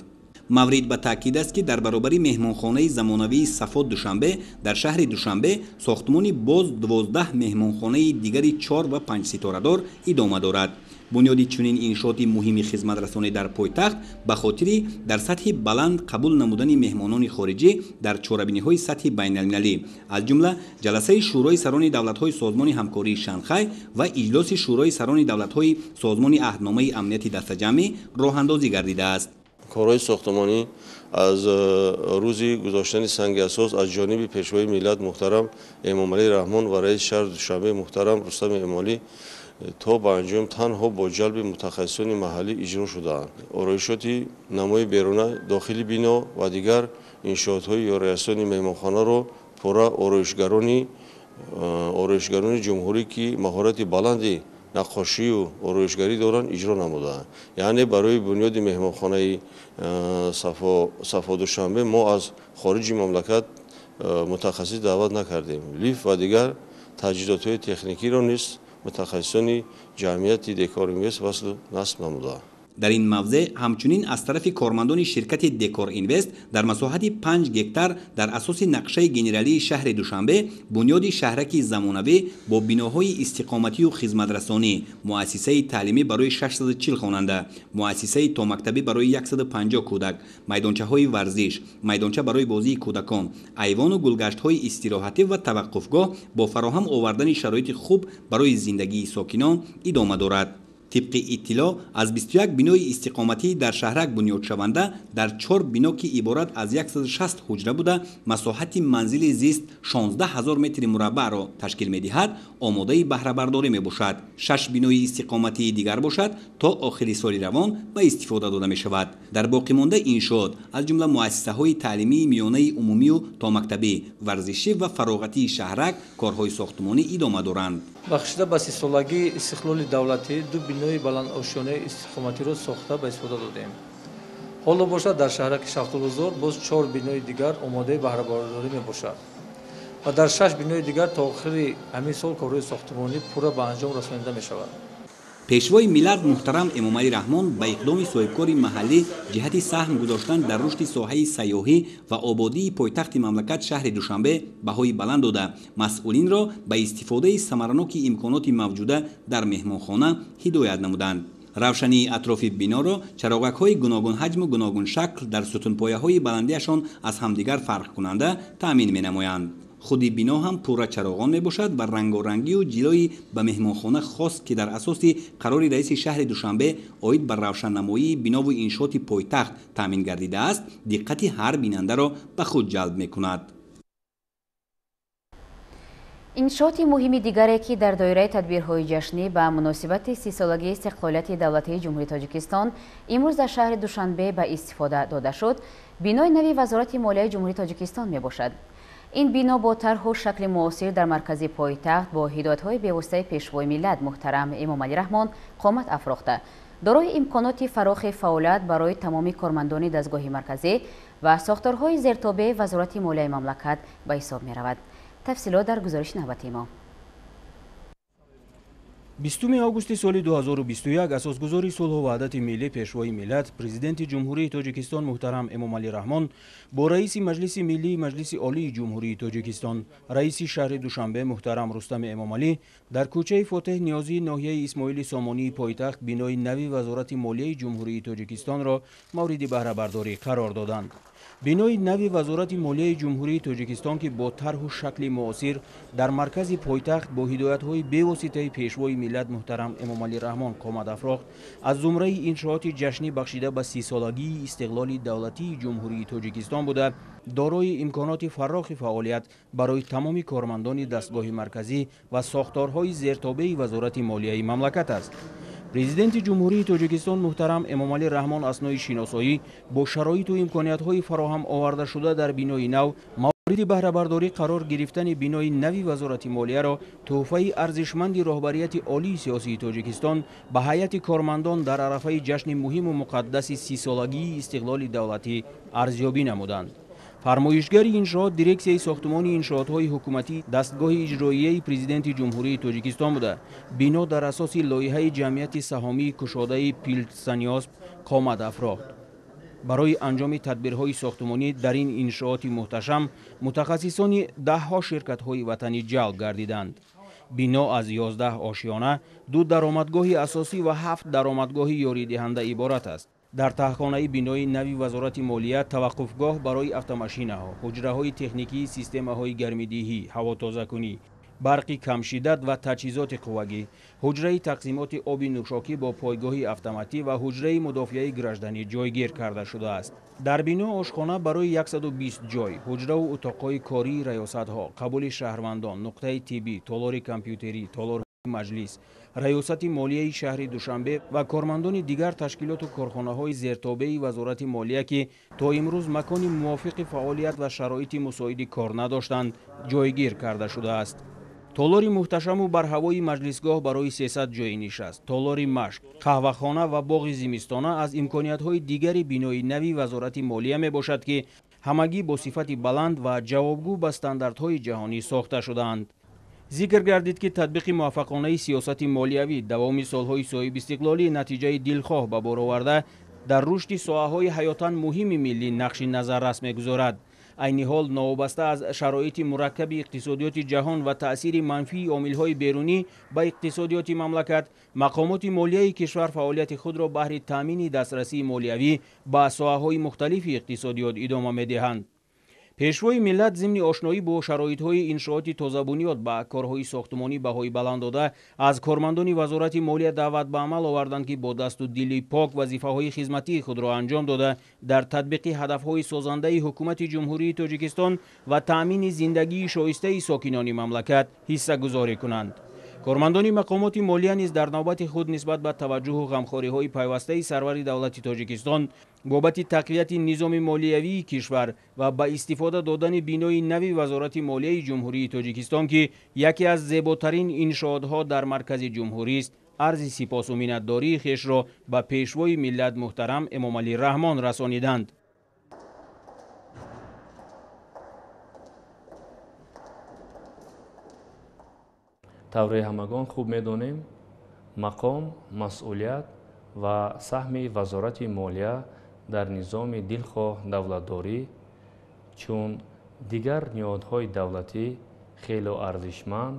Маврид ба таъкид аст, ки дар баробари меҳмонхонаи замонавии Сафо Душанбе дар шаҳри Душанбе сохтмони боз 12 меҳмонхонаи дигари 4 ва 5 ситорадор идома дорад. Бунёди чунин иншооти муҳими хизматрасонӣ дар пойтахт ба хотири дар сатҳи баланд қабул намудани меҳмонони хориҷӣ дар чорабиниҳои сатҳи байналмилалӣ, аз ҷумла ҷаласаи Шӯрои сарони давлатҳои Созмони ҳамкории Шанхай ва иҷлоси Шӯрои сарони давлатҳои Созмони аҳдномаи амнияти дастаҷамъӣ роҳандозӣ гардидааст. Корҳои сохтмонӣ аз рӯзи гузоштани санги асос аз ҷониби Пешвои миллат муҳтарам Эмомалӣ Раҳмон ва раиси шаҳри Душанбе муҳтарам Рустам Эмомалӣ то ба анҷом танҳо бо ҷалби мутахассисони маҳаллӣ иҷро шудаанд. Ороишоти намои беруна, дохили бино ва дигар иншоотҳои ёрирасони меҳмонхонаро пурра ороишгарони ҷумҳурӣ, ки маҳорати баланди наққошию ороишгарӣ доранд, иҷро намудаанд. Яъне барои бунёди меҳмонхонаи Сафо Душанбе мо аз хориҷи мамлакат мутахассис даъват накардем. Лифт ва дигар таҷҳизотҳои техникиро низ мутахассисони ҷамъияти Декор Инвест васлу насб намудаанд. Дар ин мавзеъ ҳамчунин аз тарафи кормандони ширкати Декор Инвест дар масоҳати 5 гектар дар асоси нақшаи генералии шаҳри Душанбе бунёди шаҳраки замонавӣ бо биноҳои истиқоматию хизматрасонӣ, муассисаи таълимӣ барои 640 хонанда, муассисаи томактабӣ барои 150 кӯдак, майдончаҳои варзиш, майдонча барои бозии кӯдакон, айвону гулгаштҳои истироҳатӣ ва таваққуфгоҳ бо фароҳам овардани шароити хуб барои зиндагии сокинон идома дорад. Тибқи иттилоъ, аз 21 бинои истиқоматӣ дар шаҳрак бунёдшаванда дар 4 бино, ки иборат аз 160 ҳуҷра буда, масоҳати манзили зист 16 000 метри мураббаъро ташкил медиҳад, омодаи баҳрабардорӣ мебошад. 6 бинои истиқоматии дигар бошад, то охири соли равон ба истифода дода мешавад. Дар боқимонда иншоот, аз ҷумла муассисаҳои таълимии миёнаи умумию томактабӣ, варзишӣ ва фароғатии шаҳрак корҳои сохтмонӣ идома доранд. Бахшида ба 30-солагии истиқлоли давлатӣ 2 бинои баландошёнаи истиқоматиро сохта ба истифода додем. Ҳоло бошад дар шаҳраки Шафтолузор боз 4 бинои дигар омодаи баҳрабардорӣ мебошад ва дар 6 бинои дигар то охири ҳамин сол корҳои сохтмонӣ пурра ба анҷом расонида мешавад. Пешвои миллат муҳтарам Эмомалӣ Раҳмон ба иқдоми соҳибкори маҳаллӣ ҷиҳати саҳм гузоштан дар рушди соҳаи сайёҳӣ ва ободии пойтахти мамлакат шаҳри Душанбе баҳои баланд дода, масъулинро ба истифодаи самараноки имконоти мавҷуда дар меҳмонхона ҳидоят намуданд. Равшании атрофи биноро чароғакҳои гуногунҳаҷму гуногуншакл дар сутунпояҳои баландиашон аз ҳамдигар фарқкунанда таъмин менамоянд. Худи бино ҳам пурра чароғон мебошад ва рангорангию ҷилои ба меҳмонхона хос, ки дар асоси қарори раиси шаҳри Душанбе оид ба равшаннамоии бинову иншооти пойтахт таъмин гардидааст, диққати ҳар бинандаро ба худ ҷалб мекунад. Иншооти муҳими дигаре, ки дар доираи тадбирҳои ҷашнӣ ба муносибати 30-солагии истиқлолияти давлатии Ҷумҳурии Тоҷикистон имрӯз дар шаҳри Душанбе ба истифода дода шуд, бинои нави Вазорати молияи Ҷумҳурии Тоҷикистон мебошад. Ин бино бо тарҳу шакли муосир дар маркази пойтахт бо ҳидоятҳои бевоситаи Пешвои миллат муҳтарам Эмомалӣ Раҳмон қомат афрохта, дорои имконоти фарохи фаъолият барои тамоми кормандони дастгоҳи марказӣ ва сохторҳои зертобеи Вазорати молияи мамлакат ба ҳисоб меравад. Тафсилот дар гузориши навбати мо. 20 августи соли 2021 асосгузори сулҳу ваҳдати миллӣ, Пешвои миллат, Президенти Ҷумҳурии Тоҷикистон муҳтарам Эмомалӣ Раҳмон бо раиси Маҷлиси Миллии Маҷлиси Олии Ҷумҳурии Тоҷикистон, раиси шаҳри Душанбе муҳтарам Рустами Эмомалӣ дар кӯчаи Фотеҳ Ниёзии ноҳияи Исмоили Сомонии пойтахт бинои нави Вазорати молияи Ҷумҳурии Тоҷикистонро мавриди баҳрабардорӣ қарор доданд. Бинои нави Вазорати молияи Ҷумҳурии Тоҷикистон, ки бо тарҳу шакли муосир дар маркази пойтахт бо ҳидоятҳои бевоситаи Пешвои миллат муҳтарам Эмомалӣ Раҳмон қомат афрохт, аз зумраи иншооти ҷашнӣ бахшида ба 30-солагии истиқлоли давлатии Ҷумҳурии Тоҷикистон буда, дорои имконоти фарохи фаъолият барои тамоми кормандони дастгоҳи марказӣ ва сохторҳои зертобеи Вазорати молияи мамлакат аст. Президенти Ҷумҳурии Тоҷикистон муҳтарам Эмомалӣ Раҳмон аснои шиносоӣ бо шароиту имкониятҳои фароҳам овардашуда дар бинои нав мавриди баҳрабардорӣ қарор гирифтани бинои нави Вазорати молияро тӯҳфаи арзишманди роҳбарияти олии сиёсии Тоҷикистон ба ҳайати кормандон дар арафаи ҷашни муҳиму муқаддаси 30-солагии истиқлоли давлатӣ арзёбӣ намуданд. Фармоишгари иншоот дирексияи сохтумони иншоотҳои ҳукуматӣ дастгоҳи иҷроияи Президенти Ҷумҳурии Тоҷикистон буда, бино дар асоси лоиҳаи ҷамъияти саҳомии кушодаи Пилтсаниёсп қомат афрохт. Барои анҷоми тадбирҳои сохтумонӣ дар ин иншооти муҳташам мутахассисони даҳҳо ширкатҳои ватанӣ ҷалб гардиданд. Бино аз 11 ошиёна, 2 даромадгоҳи асосӣ ва 7 даромадгоҳи ёридиҳанда иборат аст. Дар таҳхонаи бинои нави Вазорати молия таваққуфгоҳ барои автомашинаҳо, ҳуҷраҳои техникии системаҳои гармидиҳӣ, ҳавотозакунӣ, барқи камшиддат ва таҷҳизоти қуввагӣ, ҳуҷраи тақсимоти оби нӯшокӣ бо пойгоҳи автоматӣ ва ҳуҷраи мудофиаи гражданӣ ҷойгир карда шудааст. Дар бино ошхона барои 120 ҷой, ҳуҷраву утоқҳои кории раёсатҳо, қабули шаҳрвандон, нуқтаи тиббӣ, толори компютерӣ, толорҳои маҷлис, раёсати молияи шаҳри Душанбе ва кормандони дигар ташкилоту корхонаҳои зертобеи Вазорати молия, ки то имрӯз макони мувофиқи фаъолият ва шароити мусоиди кор надоштанд, ҷойгир карда шудааст. Толори муҳташаму барҳавои маҷлисгоҳ барои 300 ҷойи нишаст, толори машқ, қаҳвахона ва боғи зимистона аз имкониятҳои дигари бинои нави Вазорати молия мебошад, ки ҳамагӣ бо сифати баланд ва ҷавобгӯ ба стандартҳои ҷаҳонӣ сохта шудаанд. Зикр гардид, ки татбиқи муваффақонаи сиёсати молиявӣ давоми солҳои соҳибистиқлолӣ натиҷаи дилхоҳ ба бор оварда, дар рушди соҳаҳои ҳаётан муҳими миллӣ нақши назаррас мегузорад. Айни ҳол новобаста аз шароити мураккаби иқтисодиёти ҷаҳон ва таъсири манфии омилҳои берунӣ ба иқтисодиёти мамлакат, мақомоти молияи кишвар фаъолияти худро баҳри таъмини дастрасии молиявӣ ба соҳаҳои мухталифи иқтисодиёт идома медиҳанд. Пешвои миллат зимни ошноӣ бо шароитҳои иншооти тозабунёд ба корҳои сохтумонӣ баҳои баланд дода, аз кормандони Вазорати молия даъват ба амал оварданд, ки бо дасту дили пок вазифаҳои хизматии худро анҷом дода, дар татбиқи ҳадафҳои созандаи Ҳукумати Ҷумҳурии Тоҷикистон ва таъмини зиндагии шоистаи сокинони мамлакат ҳиссагузорӣ кунанд. Кормандони мақомоти молия низ дар навбати худ нисбат ба таваҷҷӯҳу ғамхориҳои пайвастаи сарвари давлати Тоҷикистон бобати тақвияти низоми молиявии кишвар ва ба истифода додани бинои нави Вазорати молияи Ҷумҳурии Тоҷикистон, ки яке аз зеботарин иншоотҳо дар маркази ҷумҳурист, арзи сипосу миннатдории хешро ба Пешвои миллат муҳтарам Эмомалӣ Раҳмон расониданд. Тавре ҳамагон хуб медонем, мақом, масъулият ва саҳми Вазорати молия дар низоми дилхоҳ давлатдорӣ чун дигар ниҳодҳои давлатӣ хело арзишманд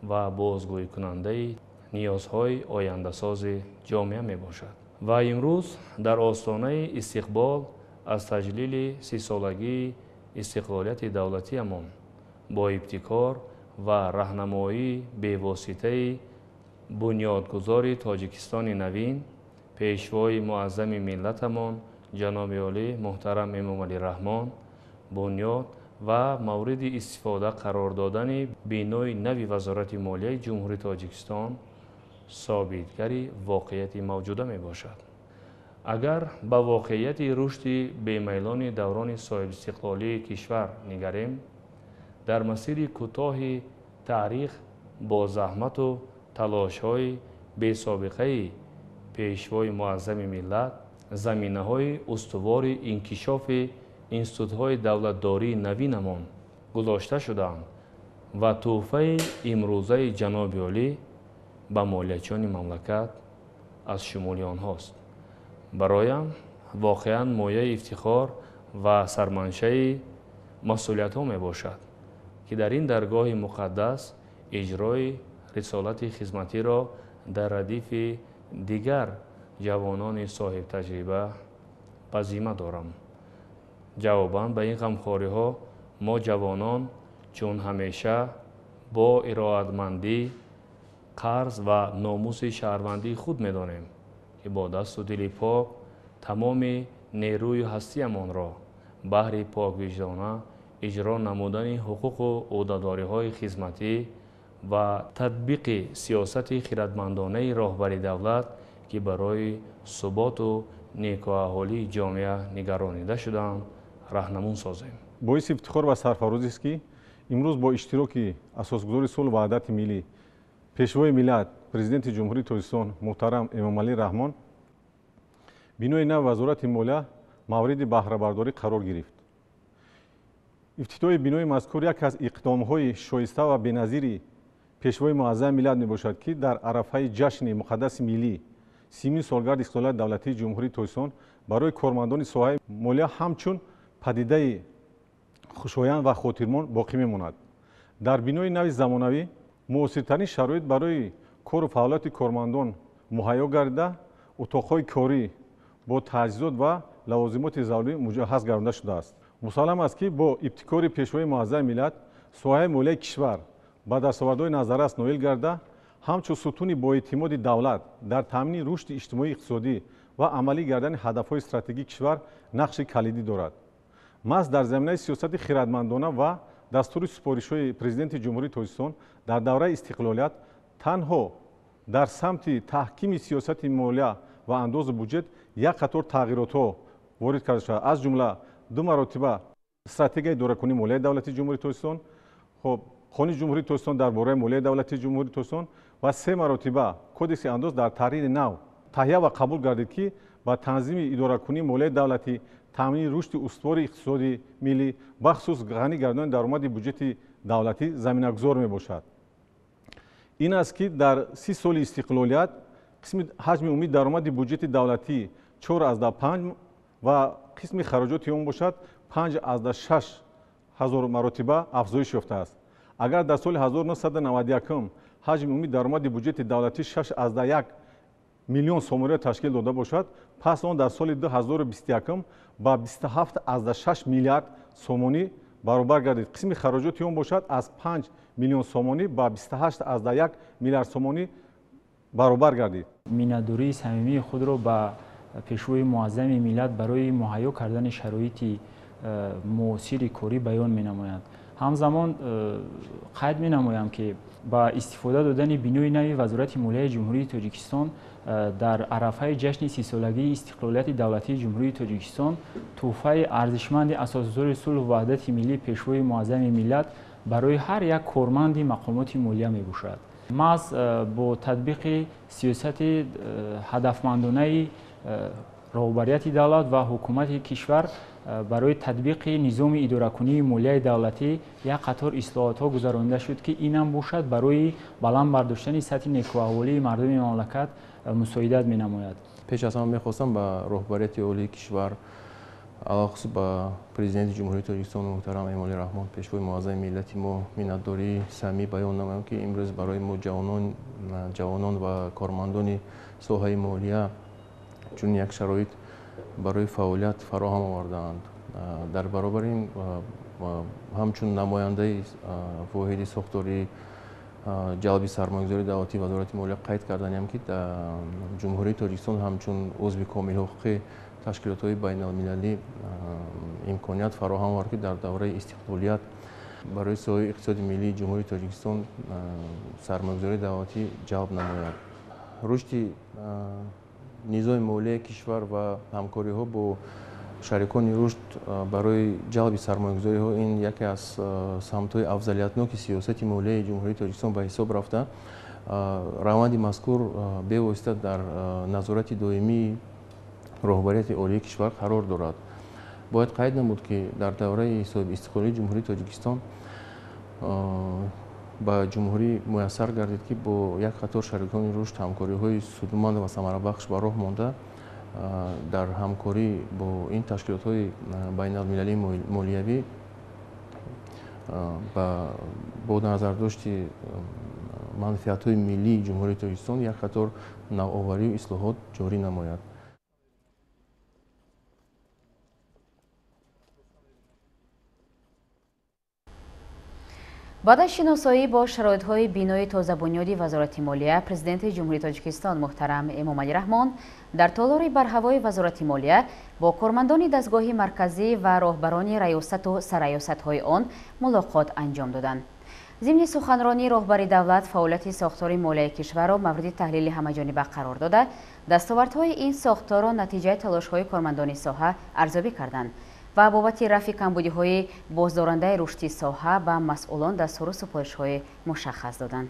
ва бозгӯйкунандаи ниёзҳои ояндасози ҷомеа мебошад. Ва имрӯз дар остонаи истиқбол аз таҷлили 30-солагии истиқлолияти давлатиамон бо ибтикор ва раҳнамоии бевоситаи бунёдгузори Тоҷикистони навин, Пешвои муаззами миллатамон ҷаноби олӣ муҳтарам Эмомалӣ Раҳмон бунёд ва мавриди истифода қарор додани бинои нави Вазорати молияи Ҷумҳурии Тоҷикистон собитгари воқеияти мавҷуда мебошад. Агар ба воқеияти рушди бемайлони даврони соҳибистиқлолии кишвар нигарем, Дар масири кӯтоҳи таърих бо заҳмату талошҳои бесобиқаи Пешвои Муаззами миллат заминаҳои устувори инкишофи институтҳои давлатдории навинамон гузошта шудаанд ва тӯҳфаи имрӯзаи ҷаноби олӣ ба молиячиёни мамлакат аз шумули онҳост. Бароям воқеан мояи ифтихор ва сарманшаи масъулиятҳо мебошад, ки дар ин даргоҳи муқаддас иҷрои рисолати хизматиро дар радифи дигар ҷавонони соҳибтаҷриба ба зимма дорам. Ҷавобан ба ин ғамхориҳо мо ҷавонон чун ҳамеша бо ироатмандӣ қарз ва номуси шаҳрвандии худ медонем, ки бо дасту дили пок тамоми нерӯю ҳастиямонро баҳри поквиҷдона иҷро намудани ҳуқуқу ӯҳдадориҳои хизматӣ ва татбиқи сиёсати хиратмандонаи роҳбари давлат, ки барои суботу некӯаҳолии ҷомеа нигаронида шудаанд, раҳнамун созем. Боиси ифтихор ва сарфарозист, ки имрӯз бо иштироки асосгузори сулҳу ваҳдати миллӣ, Пешвои миллат, Президенти Ҷумҳурии Тоҷикистон муҳтарам Эмомалӣ Раҳмон бинои нав Вазорати молия мавриди баҳрабардорӣ қарор гирифт. Ифтитоҳи бинои мазкур яке аз иқдомҳои шоиста ва беназири Пешвои Муаззами миллат мебошад, ки дар арафаи ҷашни муқаддаси миллӣ, 30-умин солгарди истиқлолияти давлатии Ҷумҳурии Тоҷикистон барои кормандони соҳаи молия ҳамчун падидаи хушоянд ва хотирмон боқӣ мемонад. Дар бинои нави замонавӣ муосиртарин шароит барои кору фаъолияти кормандон муҳайё гардида, утоқҳои корӣ бо таҷҳизот ва лавозимоти зарурӣ муҷаҳҳаз гардонда шудааст. Мусаллам аст, ки бо ибтикори Пешвои Муаззами миллат соҳаи молияи кишвар ба дастовардҳои назаррас ноил гарда, ҳамчун сутуни боэътимоди давлат дар таъмини рушди иҷтимоию иқтисодӣ ва амалӣ гардани ҳадафҳои стратегии кишвар нақши калидӣ дорад. Маҳз дар заминаи сиёсати хиратмандона ва дастури супоришҳои Президенти Ҷумҳурии Тоҷикистон дар давраи истиқлолият танҳо дар самти таҳкими сиёсати молия ва андозу буҷет як қатор тағйиротҳо ворид карда шудааст, аз ҷумла ду маротиба стратегияи идоракунии молияи давлатии Ҷумҳурии Тоҷикистон, хоб Қонуни Ҷумҳурии Тоҷикистон дар бораи молияи давлатии Ҷумҳурии Тоҷикистон ва се маротиба Кодекси андоз дар таҳрири нав таҳия ва қабул гардид, ки ба танзими идоракунии молияи давлатӣ, таъмини рушди устувори иқтисоди миллӣ, бахусус ғанӣ гардонии даромади буҷети давлатӣ заминагузор мебошад. Ин аст, ки дар 30 соли истиқлолият қисми ҳаҷми умумии даромади буҷети давлатӣ 4,5 ва қисми хароҷоти он бошад 5,6 ҳазор маротиба афзоиш ёфтааст. Агар дар соли 1991 ҳаҷми умумии даромади буҷети давлатӣ 6,1 миллион сомониро ташкил дода бошад, пас он дар соли 2021 ба 27,6 миллиард сомонӣ баробар гардид. Қисми хароҷоти он бошад аз 5 миллион сомонӣ ба 28,1 миллиард сомонӣ баробар гардид. Миннатдории самимии худро ба Пешвои Муаззами миллат барои муҳайё кардани шароити муосири корӣ баён менамояд. Ҳамзамон қайд менамоям, ки ба истифода додани бинои нави Вазорати молияи Ҷумҳурии Тоҷикистон дар арафаи ҷашни 30-солагии истиқлолияти давлатии Ҷумҳурии Тоҷикистон тӯҳфаи арзишманди асосгузори сулҳу ваҳдати миллӣ, Пешвои Муаззами миллат барои ҳар як корманди мақомоти молия мебошад. Маҳз бо татбиқи сиёсати ҳадафмандонаи роҳбарияти давлат ва ҳукумати кишвар барои татбиқи низоми идоракунии молияи давлатӣ як қатор ислоҳотҳо гузаронида шуд, ки инам бошад барои баланд бардоштани сатҳи некӯаҳволии мардуми мамлакат мусоидат менамояд. Пеш аз ҳама мехостам ба роҳбарияти олии кишвар, алахусус ба Президенти Ҷумҳурии Тоҷикистон муҳтарам Эмомалӣ Раҳмон, Пешвои Муаззами миллати мо миннатдории самимӣ баён намоям, ки имрӯз барои мо ҷавонон ва кормандони соҳаи молия чунин як шароит барои фаъолият фароҳам овардаанд. Дар баробари ин ҳамчун намояндаи воҳиди сохтории ҷалби сармоягузории давлатии Вазорати молия қайд карданиам, ки Ҷумҳурии Тоҷикистон ҳамчун узви комилҳуқуқи ташкилотҳои байналмилалӣ имконият фароҳам овард, ки дар давраи истиқлолият барои соҳаи иқтисоди миллии Ҷумҳурии Тоҷикистон сармоягузории давлатӣ ҷалб намояд. Рушди низоми молияи кишвар ва ҳамкориҳо бо Шарикони рушд барои ҷалби сармоягузориҳо ин яке аз самтҳои афзалиятноки сиёсати молияи Ҷумҳурии Тоҷикистон ба ҳисоб рафта, раванди мазкур бевосита дар назорати доимии роҳбарияти олии кишвар қарор дорад. Бояд қайд намуд, ки дар давраи соҳибистиқлолии Ҷумҳурии Тоҷикистон ба ҷумҳурӣ муяссар гардид, ки бо як қатор шарикони рушд ҳамкориҳои судманд ва самарабахш ба роҳ монда, дар ҳамкорӣ бо ин ташкилотҳои байналмилалии молиявӣ бо назардошти манфиатҳои миллии Ҷумҳурии Тоҷикистон як қатор навоварию ислоҳот ҷорӣ намояд. Баъд аз шиносоӣ бо шароитҳои бинои тозабунёди Вазорати молия, Президенти Ҷумҳурии Тоҷикистон муҳтарам Эмомалӣ Раҳмон дар толори барҳавои Вазорати молия бо кормандони дастгоҳи марказӣ ва роҳбарони раёсату сарраёсатҳои он мулоқот анҷом доданд. Зимни суханронӣ роҳбари давлат фаъолияти сохтори молияи кишварро мавриди таҳлили ҳамаҷониба қарор дода, дастовардҳои ин сохторро натиҷаи талошҳои кормандони соҳа арзёбӣ карданд ва бобати рафъи камбудиҳои боздорандаи рушди соҳа ба масъулон дастуру супоришҳои мушаххас доданд.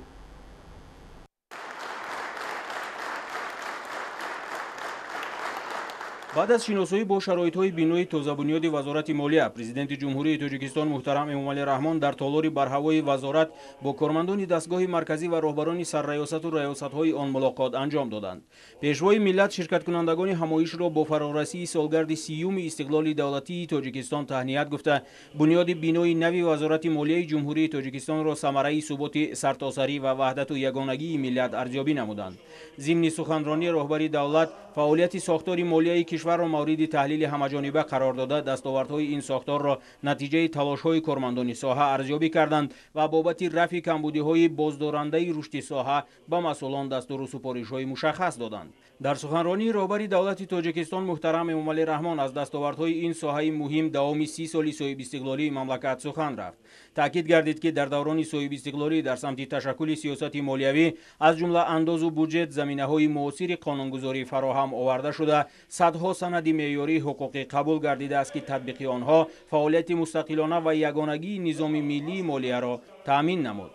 Баъд аз шиносоӣ бо шароитҳои бинои тозабунёди Вазорати молия, Президенти Ҷумҳурии Тоҷикистон муҳтарам Эмомалӣ Раҳмон дар толори барҳавои вазорат бо кормандони дастгоҳи марказӣ ва роҳбарони сарраёсату раёсатҳои он мулоқот анҷом доданд. Пешвои миллат ширкаткунандагони ҳамоишро бо фарорасии солгарди 30-юми истиқлоли давлатии Тоҷикистон таҳният гуфта, бунёди бинои нави Вазорати молияи Ҷумҳурии Тоҷикистонро самараи суботи сартосарӣ ва ваҳдату ягонагии миллат арзёбӣ намуданд. Зимни суханронии роҳбари давлат фаъолияти сохтори молияи кишварро мавриди таҳлили ҳамаҷониба қарор дода, дастовардҳои ин сохторро натиҷаи талошҳои кормандони соҳа арзёбӣ карданд ва бобати рафъи камбудиҳои боздорандаи рушди соҳа ба масъулон дастуру супоришҳои мушаххас доданд. Дар суханронии роҳбари давлати Тоҷикистон муҳтарам Эмомалӣ Раҳмон аз дастовардҳои ин соҳаи муҳим давоми 30 соли соҳибистиқлолии мамлакат сухан рафт. Таъкид гардид, ки дар даврони соҳибистиқлолӣ дар самти ташаккули сиёсати молиявӣ аз ҷумла андозу буҷет заминаҳои муосири қонунгузорӣ фароҳам оварда шуда, садҳо санади меъёрии ҳуқуқӣ қабул гардидааст, ки татбиқи онҳо фаъолияти мустақилона ва ягонагии низоми миллии молияро таъмин намуд.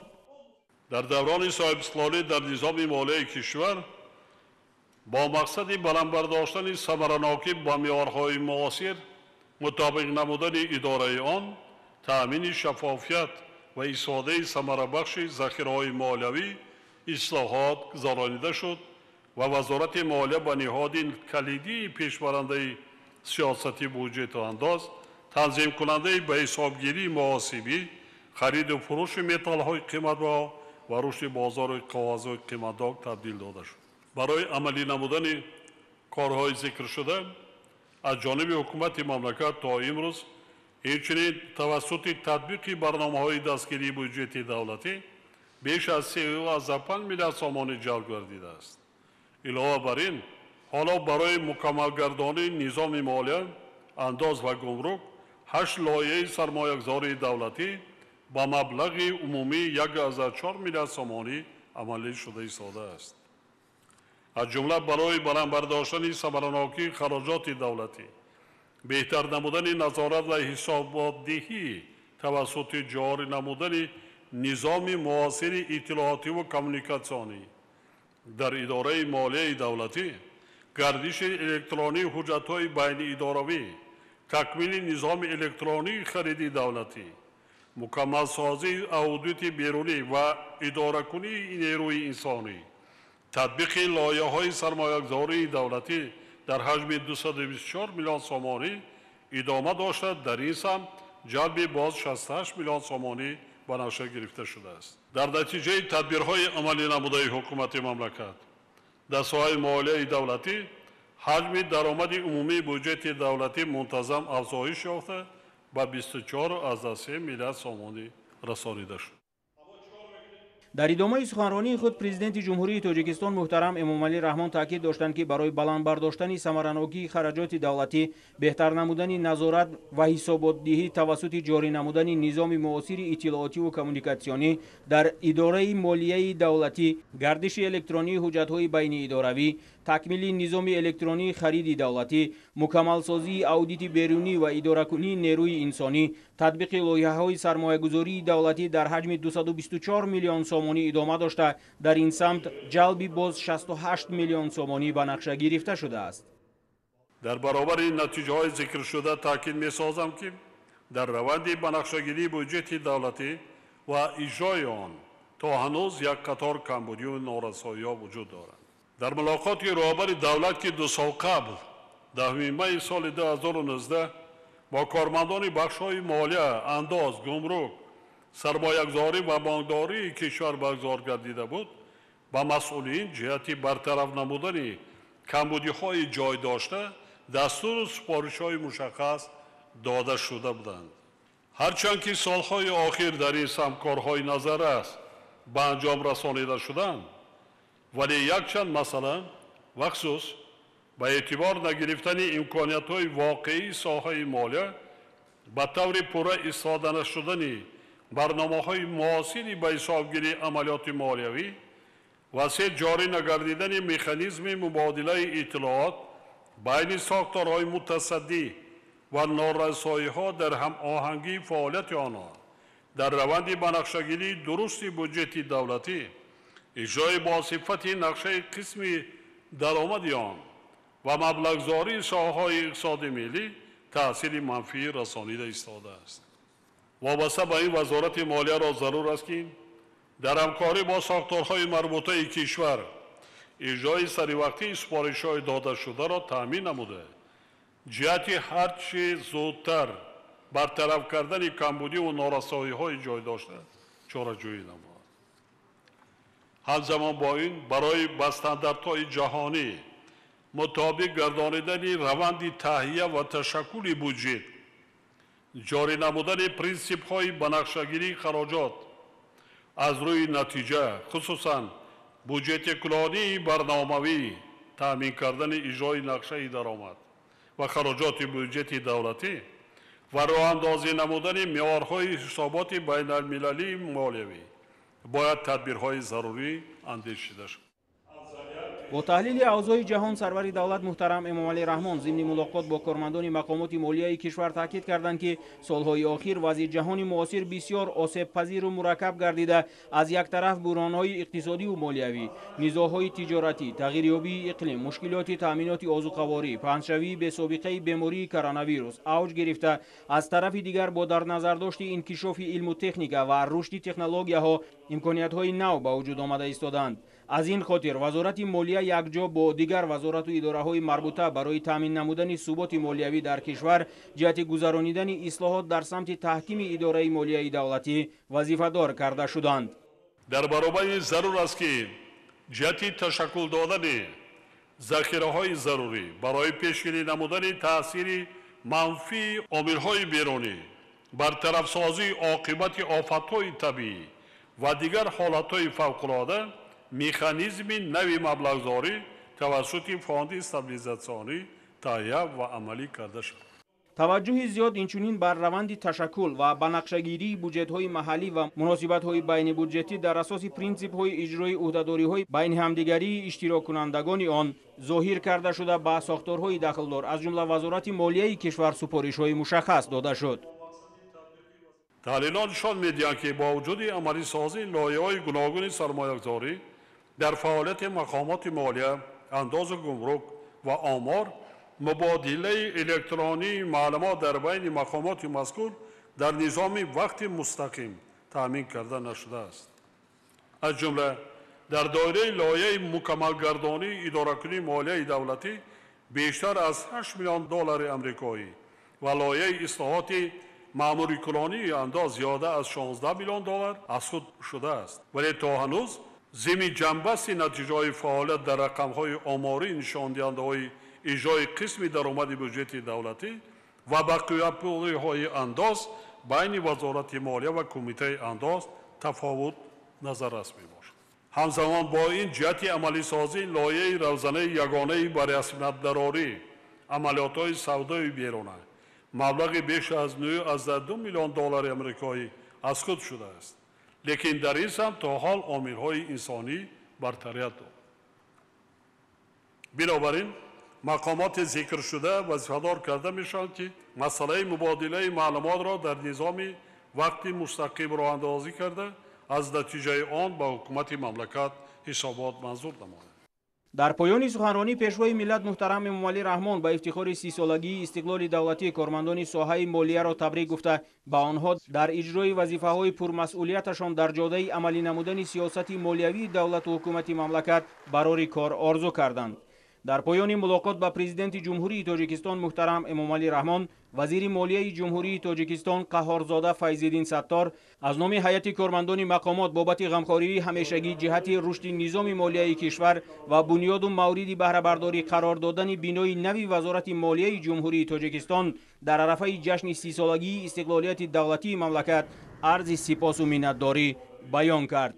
Дар даврони соҳибистиқлолӣ дар низоми молияи кишвар бо мақсади баланд бардоштани самаранокӣ ба меъёрҳои муосир, мутобиқ намудани идораи он, таъмини шаффофият ва истифодаи самарабахши захираҳои молиявӣ ислоҳот гузаронида шуд ва Вазорати молия ба ниҳоди калидии пешбарандаи сиёсати буҷету андоз, танзимкунандаи ба ҳисобгирии муҳосибӣ, хариду фурӯши металлҳои қиматбаҳо ва рушди бозори коғазҳои қиматнок табдил дода шуд. Барои амалӣ намудани корҳои зикршуда аз ҷониби ҳукумати мамлакат то имрӯз инчунин тавассути татбиқи барномаҳои дастгирии буҷети давлатӣ беш аз 3,5 миллиард сомонӣ ҷалб гардидааст. Илова бар ин, ҳоло барои мукаммалгардонии низоми молия, андоз ва гумрук 8 лоиҳаи сармоягузории давлатӣ ба маблағи умумии 1,4 миллиард сомонӣ амалӣ шуда истодааст. Аз ҷумла барои баланд бардоштани самаранокии хароҷоти давлатӣ, беҳтар намудани назорат ва ҳисоботдиҳӣ тавассути ҷорӣ намудани низоми муосири иттилоотиву коммуникатсионӣ дар идораи молияи давлатӣ, гардиши электронии ҳуҷҷатҳои байниидоравӣ, такмили низоми электронии хариди давлатӣ, мукаммалсозии аудити берунӣ ва идоракунии нерӯи инсонӣ, татбиқи лоиҳаҳои сармоягузории давлатӣ дар ҳаҷми 224 миллион сомонӣ идома дошта, дар ин самт ҷалби боз 68 миллион сомонӣ ба нақша гирифта шудааст. Дар натиҷаи тадбирҳои амалӣ намудаи ҳукумати мамлакат дар соҳаи молияи давлатӣ ҳаҷми даромади умумии буҷети давлатӣ мунтазам афзоиш ёфта ба 24,3 миллиард сомонӣ расонида шуд. Дар идомаи суханронии худ Президенти Ҷумҳурии Тоҷикистон муҳтарам Эмомалӣ Раҳмон таъкид доштанд, ки барои баланд бардоштани самаранокии хараҷоти давлатӣ, беҳтар намудани назорат ва ҳисоботдиҳӣ тавассути ҷорӣ намудани низоми муосири иттилоотиву коммуникатсионӣ дар идораи молияи давлатӣ, гардиши электронии ҳуҷҷатҳои байниидоравӣ, такмили низоми электронии хариди давлатӣ, мукаммалсозии аудити берунӣ ва идоракунии нерӯи инсонӣ, татбиқи лоиҳаҳои сармоягузории давлатӣ дар ҳаҷми 224 миллион сомонӣ идома дошта, дар ин самт ҷалби боз 68 миллион сомонӣ ба нақша гирифта шудааст. Дар баробари натиҷаҳои зикршуда таъкид месозам, ки дар раванди ба нақшагирии буҷети давлатӣ ва иҷрои он то ҳанӯз як қатор камбудию норасоиҳо вуҷуд доранд. Дар мулоқоти роҳбари давлат, ки 2 сол қабл 10 майи соли 2019 бо кормандони бахшҳои молия, андоз, гумрук, сармоягузорӣ ва бонкдории кишвар баргузор гардида буд, ба масъулин ҷиҳати бартараф намудани камбудиҳои ҷой дошта дастуру супоришҳои мушаххас дода шуда буданд. Ҳарчанд ки солҳои охир дар ин самт корҳои назаррас ба анҷом расонида шуданд, вале якчанд масъала, бахусус ба эътибор нагирифтани имкониятҳои воқеии соҳаи молия, ба таври пурра истифода нашудани барномаҳои муосири ба ҳисобгирии амалиёти молиявӣ ва се ҷорӣ нагардидани механизми мубодилаи иттилоот байни сохторҳои мутасаддӣ ва норасоиҳо дар ҳамоҳангии фаъолияти онҳо дар раванди банақшагирии дурусти буҷети давлатӣ, иҷрои босифати нақшаи қисми даромади он ва маблағгузории соҳаҳои иқтисоди миллӣ таъсири манфӣ расонида истодааст. Вобаста ба ин Вазорати молияро зарур аст, ки дар ҳамкорӣ бо сохторҳои марбутаи кишвар иҷрои саривақтии супоришҳои додашударо таъмин намуда, ҷиҳати ҳарчи зудтар бартараф кардани камбудиву норасоиҳои ҷой дошта чораҷӯӣ намояд. Ҳамзамон бо ин барои ба стандартҳои ҷаҳонӣ мутобиқ гардонидани раванди таҳия ва ташаккули буҷет, ҷорӣ намудани принсипҳои банақшагирии хароҷот аз рӯи натиҷа, хусусан буҷети-кулонии барномавӣ, таъмин кардани иҷрои нақшаи даромад ва хароҷоти буҷети давлатӣ ва роҳандозӣ намудани меъёрҳои ҳисоботи байналмилалии молиявӣ бояд тадбирҳои зарурӣ андешида шавад. Бо таҳлили авзои ҷаҳон сарвари давлат муҳтарам Эмомалӣ Раҳмон зимни мулоқот бо кормандони мақомоти молияи кишвар таъкид карданд, ки солҳои охир вазъи ҷаҳони муосир бисёр осебпазиру мураккаб гардида, аз як тараф буҳронҳои иқтисодиву молиявӣ, низоъҳои тиҷоратӣ, тағйирёбии иқлим, мушкилоти таъминоти озуқаворӣ, паҳншавии бесобиқаи бемории коронавирус авҷ гирифта, аз тарафи дигар бо дар назардошти инкишофи илму техника ва рушди технологияҳо имкониятҳои нав ба вуҷуд омада истодаанд. Аз ин хотир Вазорати молия якҷо бо дигар вазорату идораҳои марбута барои таъмин намудани суботи молиявӣ дар кишвар ҷиҳати гузаронидани ислоҳот дар самти таҳкими идораи молияи давлатӣ вазифадор карда шуданд. Дар баробари зарур аст, ки ҷиҳати ташаккул додани захираҳои зарурӣ барои пешгирӣ намудани таъсири манфии омилҳои берунӣ, бартарафсозии оқибати офатҳои табиӣ ва дигар ҳолатҳои фавқулода механизми нави маблағгузорӣ тавассути фонди стабилизатсионӣ таҳия ва амалӣ карда шавад. Таваҷҷӯҳи зиёд инчунин бар раванди ташаккул ва ба нақшагирии буҷетҳои маҳаллӣ ва муносибатҳои байнибуҷетӣ дар асоси принсипҳои иҷрои ӯҳдадориҳои байни ҳамдигарии иштироккунандагони он зоҳир карда шуда, ба сохторҳои дахлдор аз ҷумла Вазорати молияи кишвар супоришҳои мушаххас дода шуд. Таҳлилҳо нишон медиҳанд, ки бо вуҷуди амалисозии лоиҳаҳои гуногуни сармоягузорӣ дар фаъолияти мақомоти молия, андозу гумрук ва омор, мубодилаи электронии маълумот дар байни мақомоти мазкур дар низоми вақти мустақим таъмин карда нашудааст. Аз ҷумла дар доираи лоиҳаи мукаммалгардонии идоракунии молияи давлатӣ бештар аз 8 миллион доллари амрикоӣ ва лоиҳаи ислоҳоти маъмурикунонии андоз зиёда аз 16 миллион доллар аз худ шудааст, вале то ҳанӯз зимни ҷанбасти натиҷаҳои фаъолият дар рақамҳои оморӣ нишондиҳандаҳои иҷрои қисми даромади буҷети давлатӣ ва бақияпулиҳои андоз байни Вазорати молия ва Кумитаи андоз тафовут Назаррас мебошад. Ҳамзамон бо ин ҷиҳати амалисозии лоиҳаи равзанаи ягонаи ба расмиятдарорӣ амалиётҳои савдои беруна маблағи беш аз 9,2 миллион доллари амрикоӣ аз худ шудааст, лекин дар ин самт то ҳол омилҳои инсонӣ бартарият дорад. Бинобар ин мақомоти зикршуда вазифадор карда мешаванд, ки масъалаи мубодилаи маълумотро дар низоми вақти мустақим роҳандозӣ карда, аз натиҷаи он ба ҳукумати мамлакат ҳисобот манзур намояд. Дар поёни суханронӣ Пешвои миллат муҳтарам Эмомалӣ Раҳмон ба ифтихори 30-солагии истиқлоли давлатӣ кормандони соҳаи молияро табрик гуфта, ба онҳо дар иҷрои вазифаҳои пурмасъулияташон дар ҷодаи амалӣ намудани сиёсати молиявии давлату ҳукумати мамлакат барори кор орзу карданд. Дар поёни мулоқот ба Президенти Ҷумҳурии Тоҷикистон муҳтарам Эмомалӣ Раҳмон вазири молияи Ҷумҳурии Тоҷикистон Қаҳҳорзода Файзиддин Саттор аз номи ҳайати кормандони мақомот бобати ғамхории ҳамешагӣ ҷиҳати рушди низоми молияи кишвар ва бунёду мавриди баҳрабардорӣ қарор додани бинои нави Вазорати молияи Ҷумҳурии Тоҷикистон дар арафаи ҷашни 30-солагии истиқлолияти давлатии мамлакат арзи сипосу миннатдорӣ баён кард.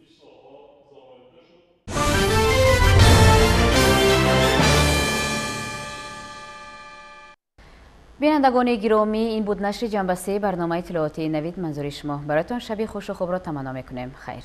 Бинандагони гиромӣ, ин буд нашри ҷанбастаи барномаи иттилоотии Навид. Манзури шумо. Бароятон шаби хушу хубро таманно мекунем. Хайр.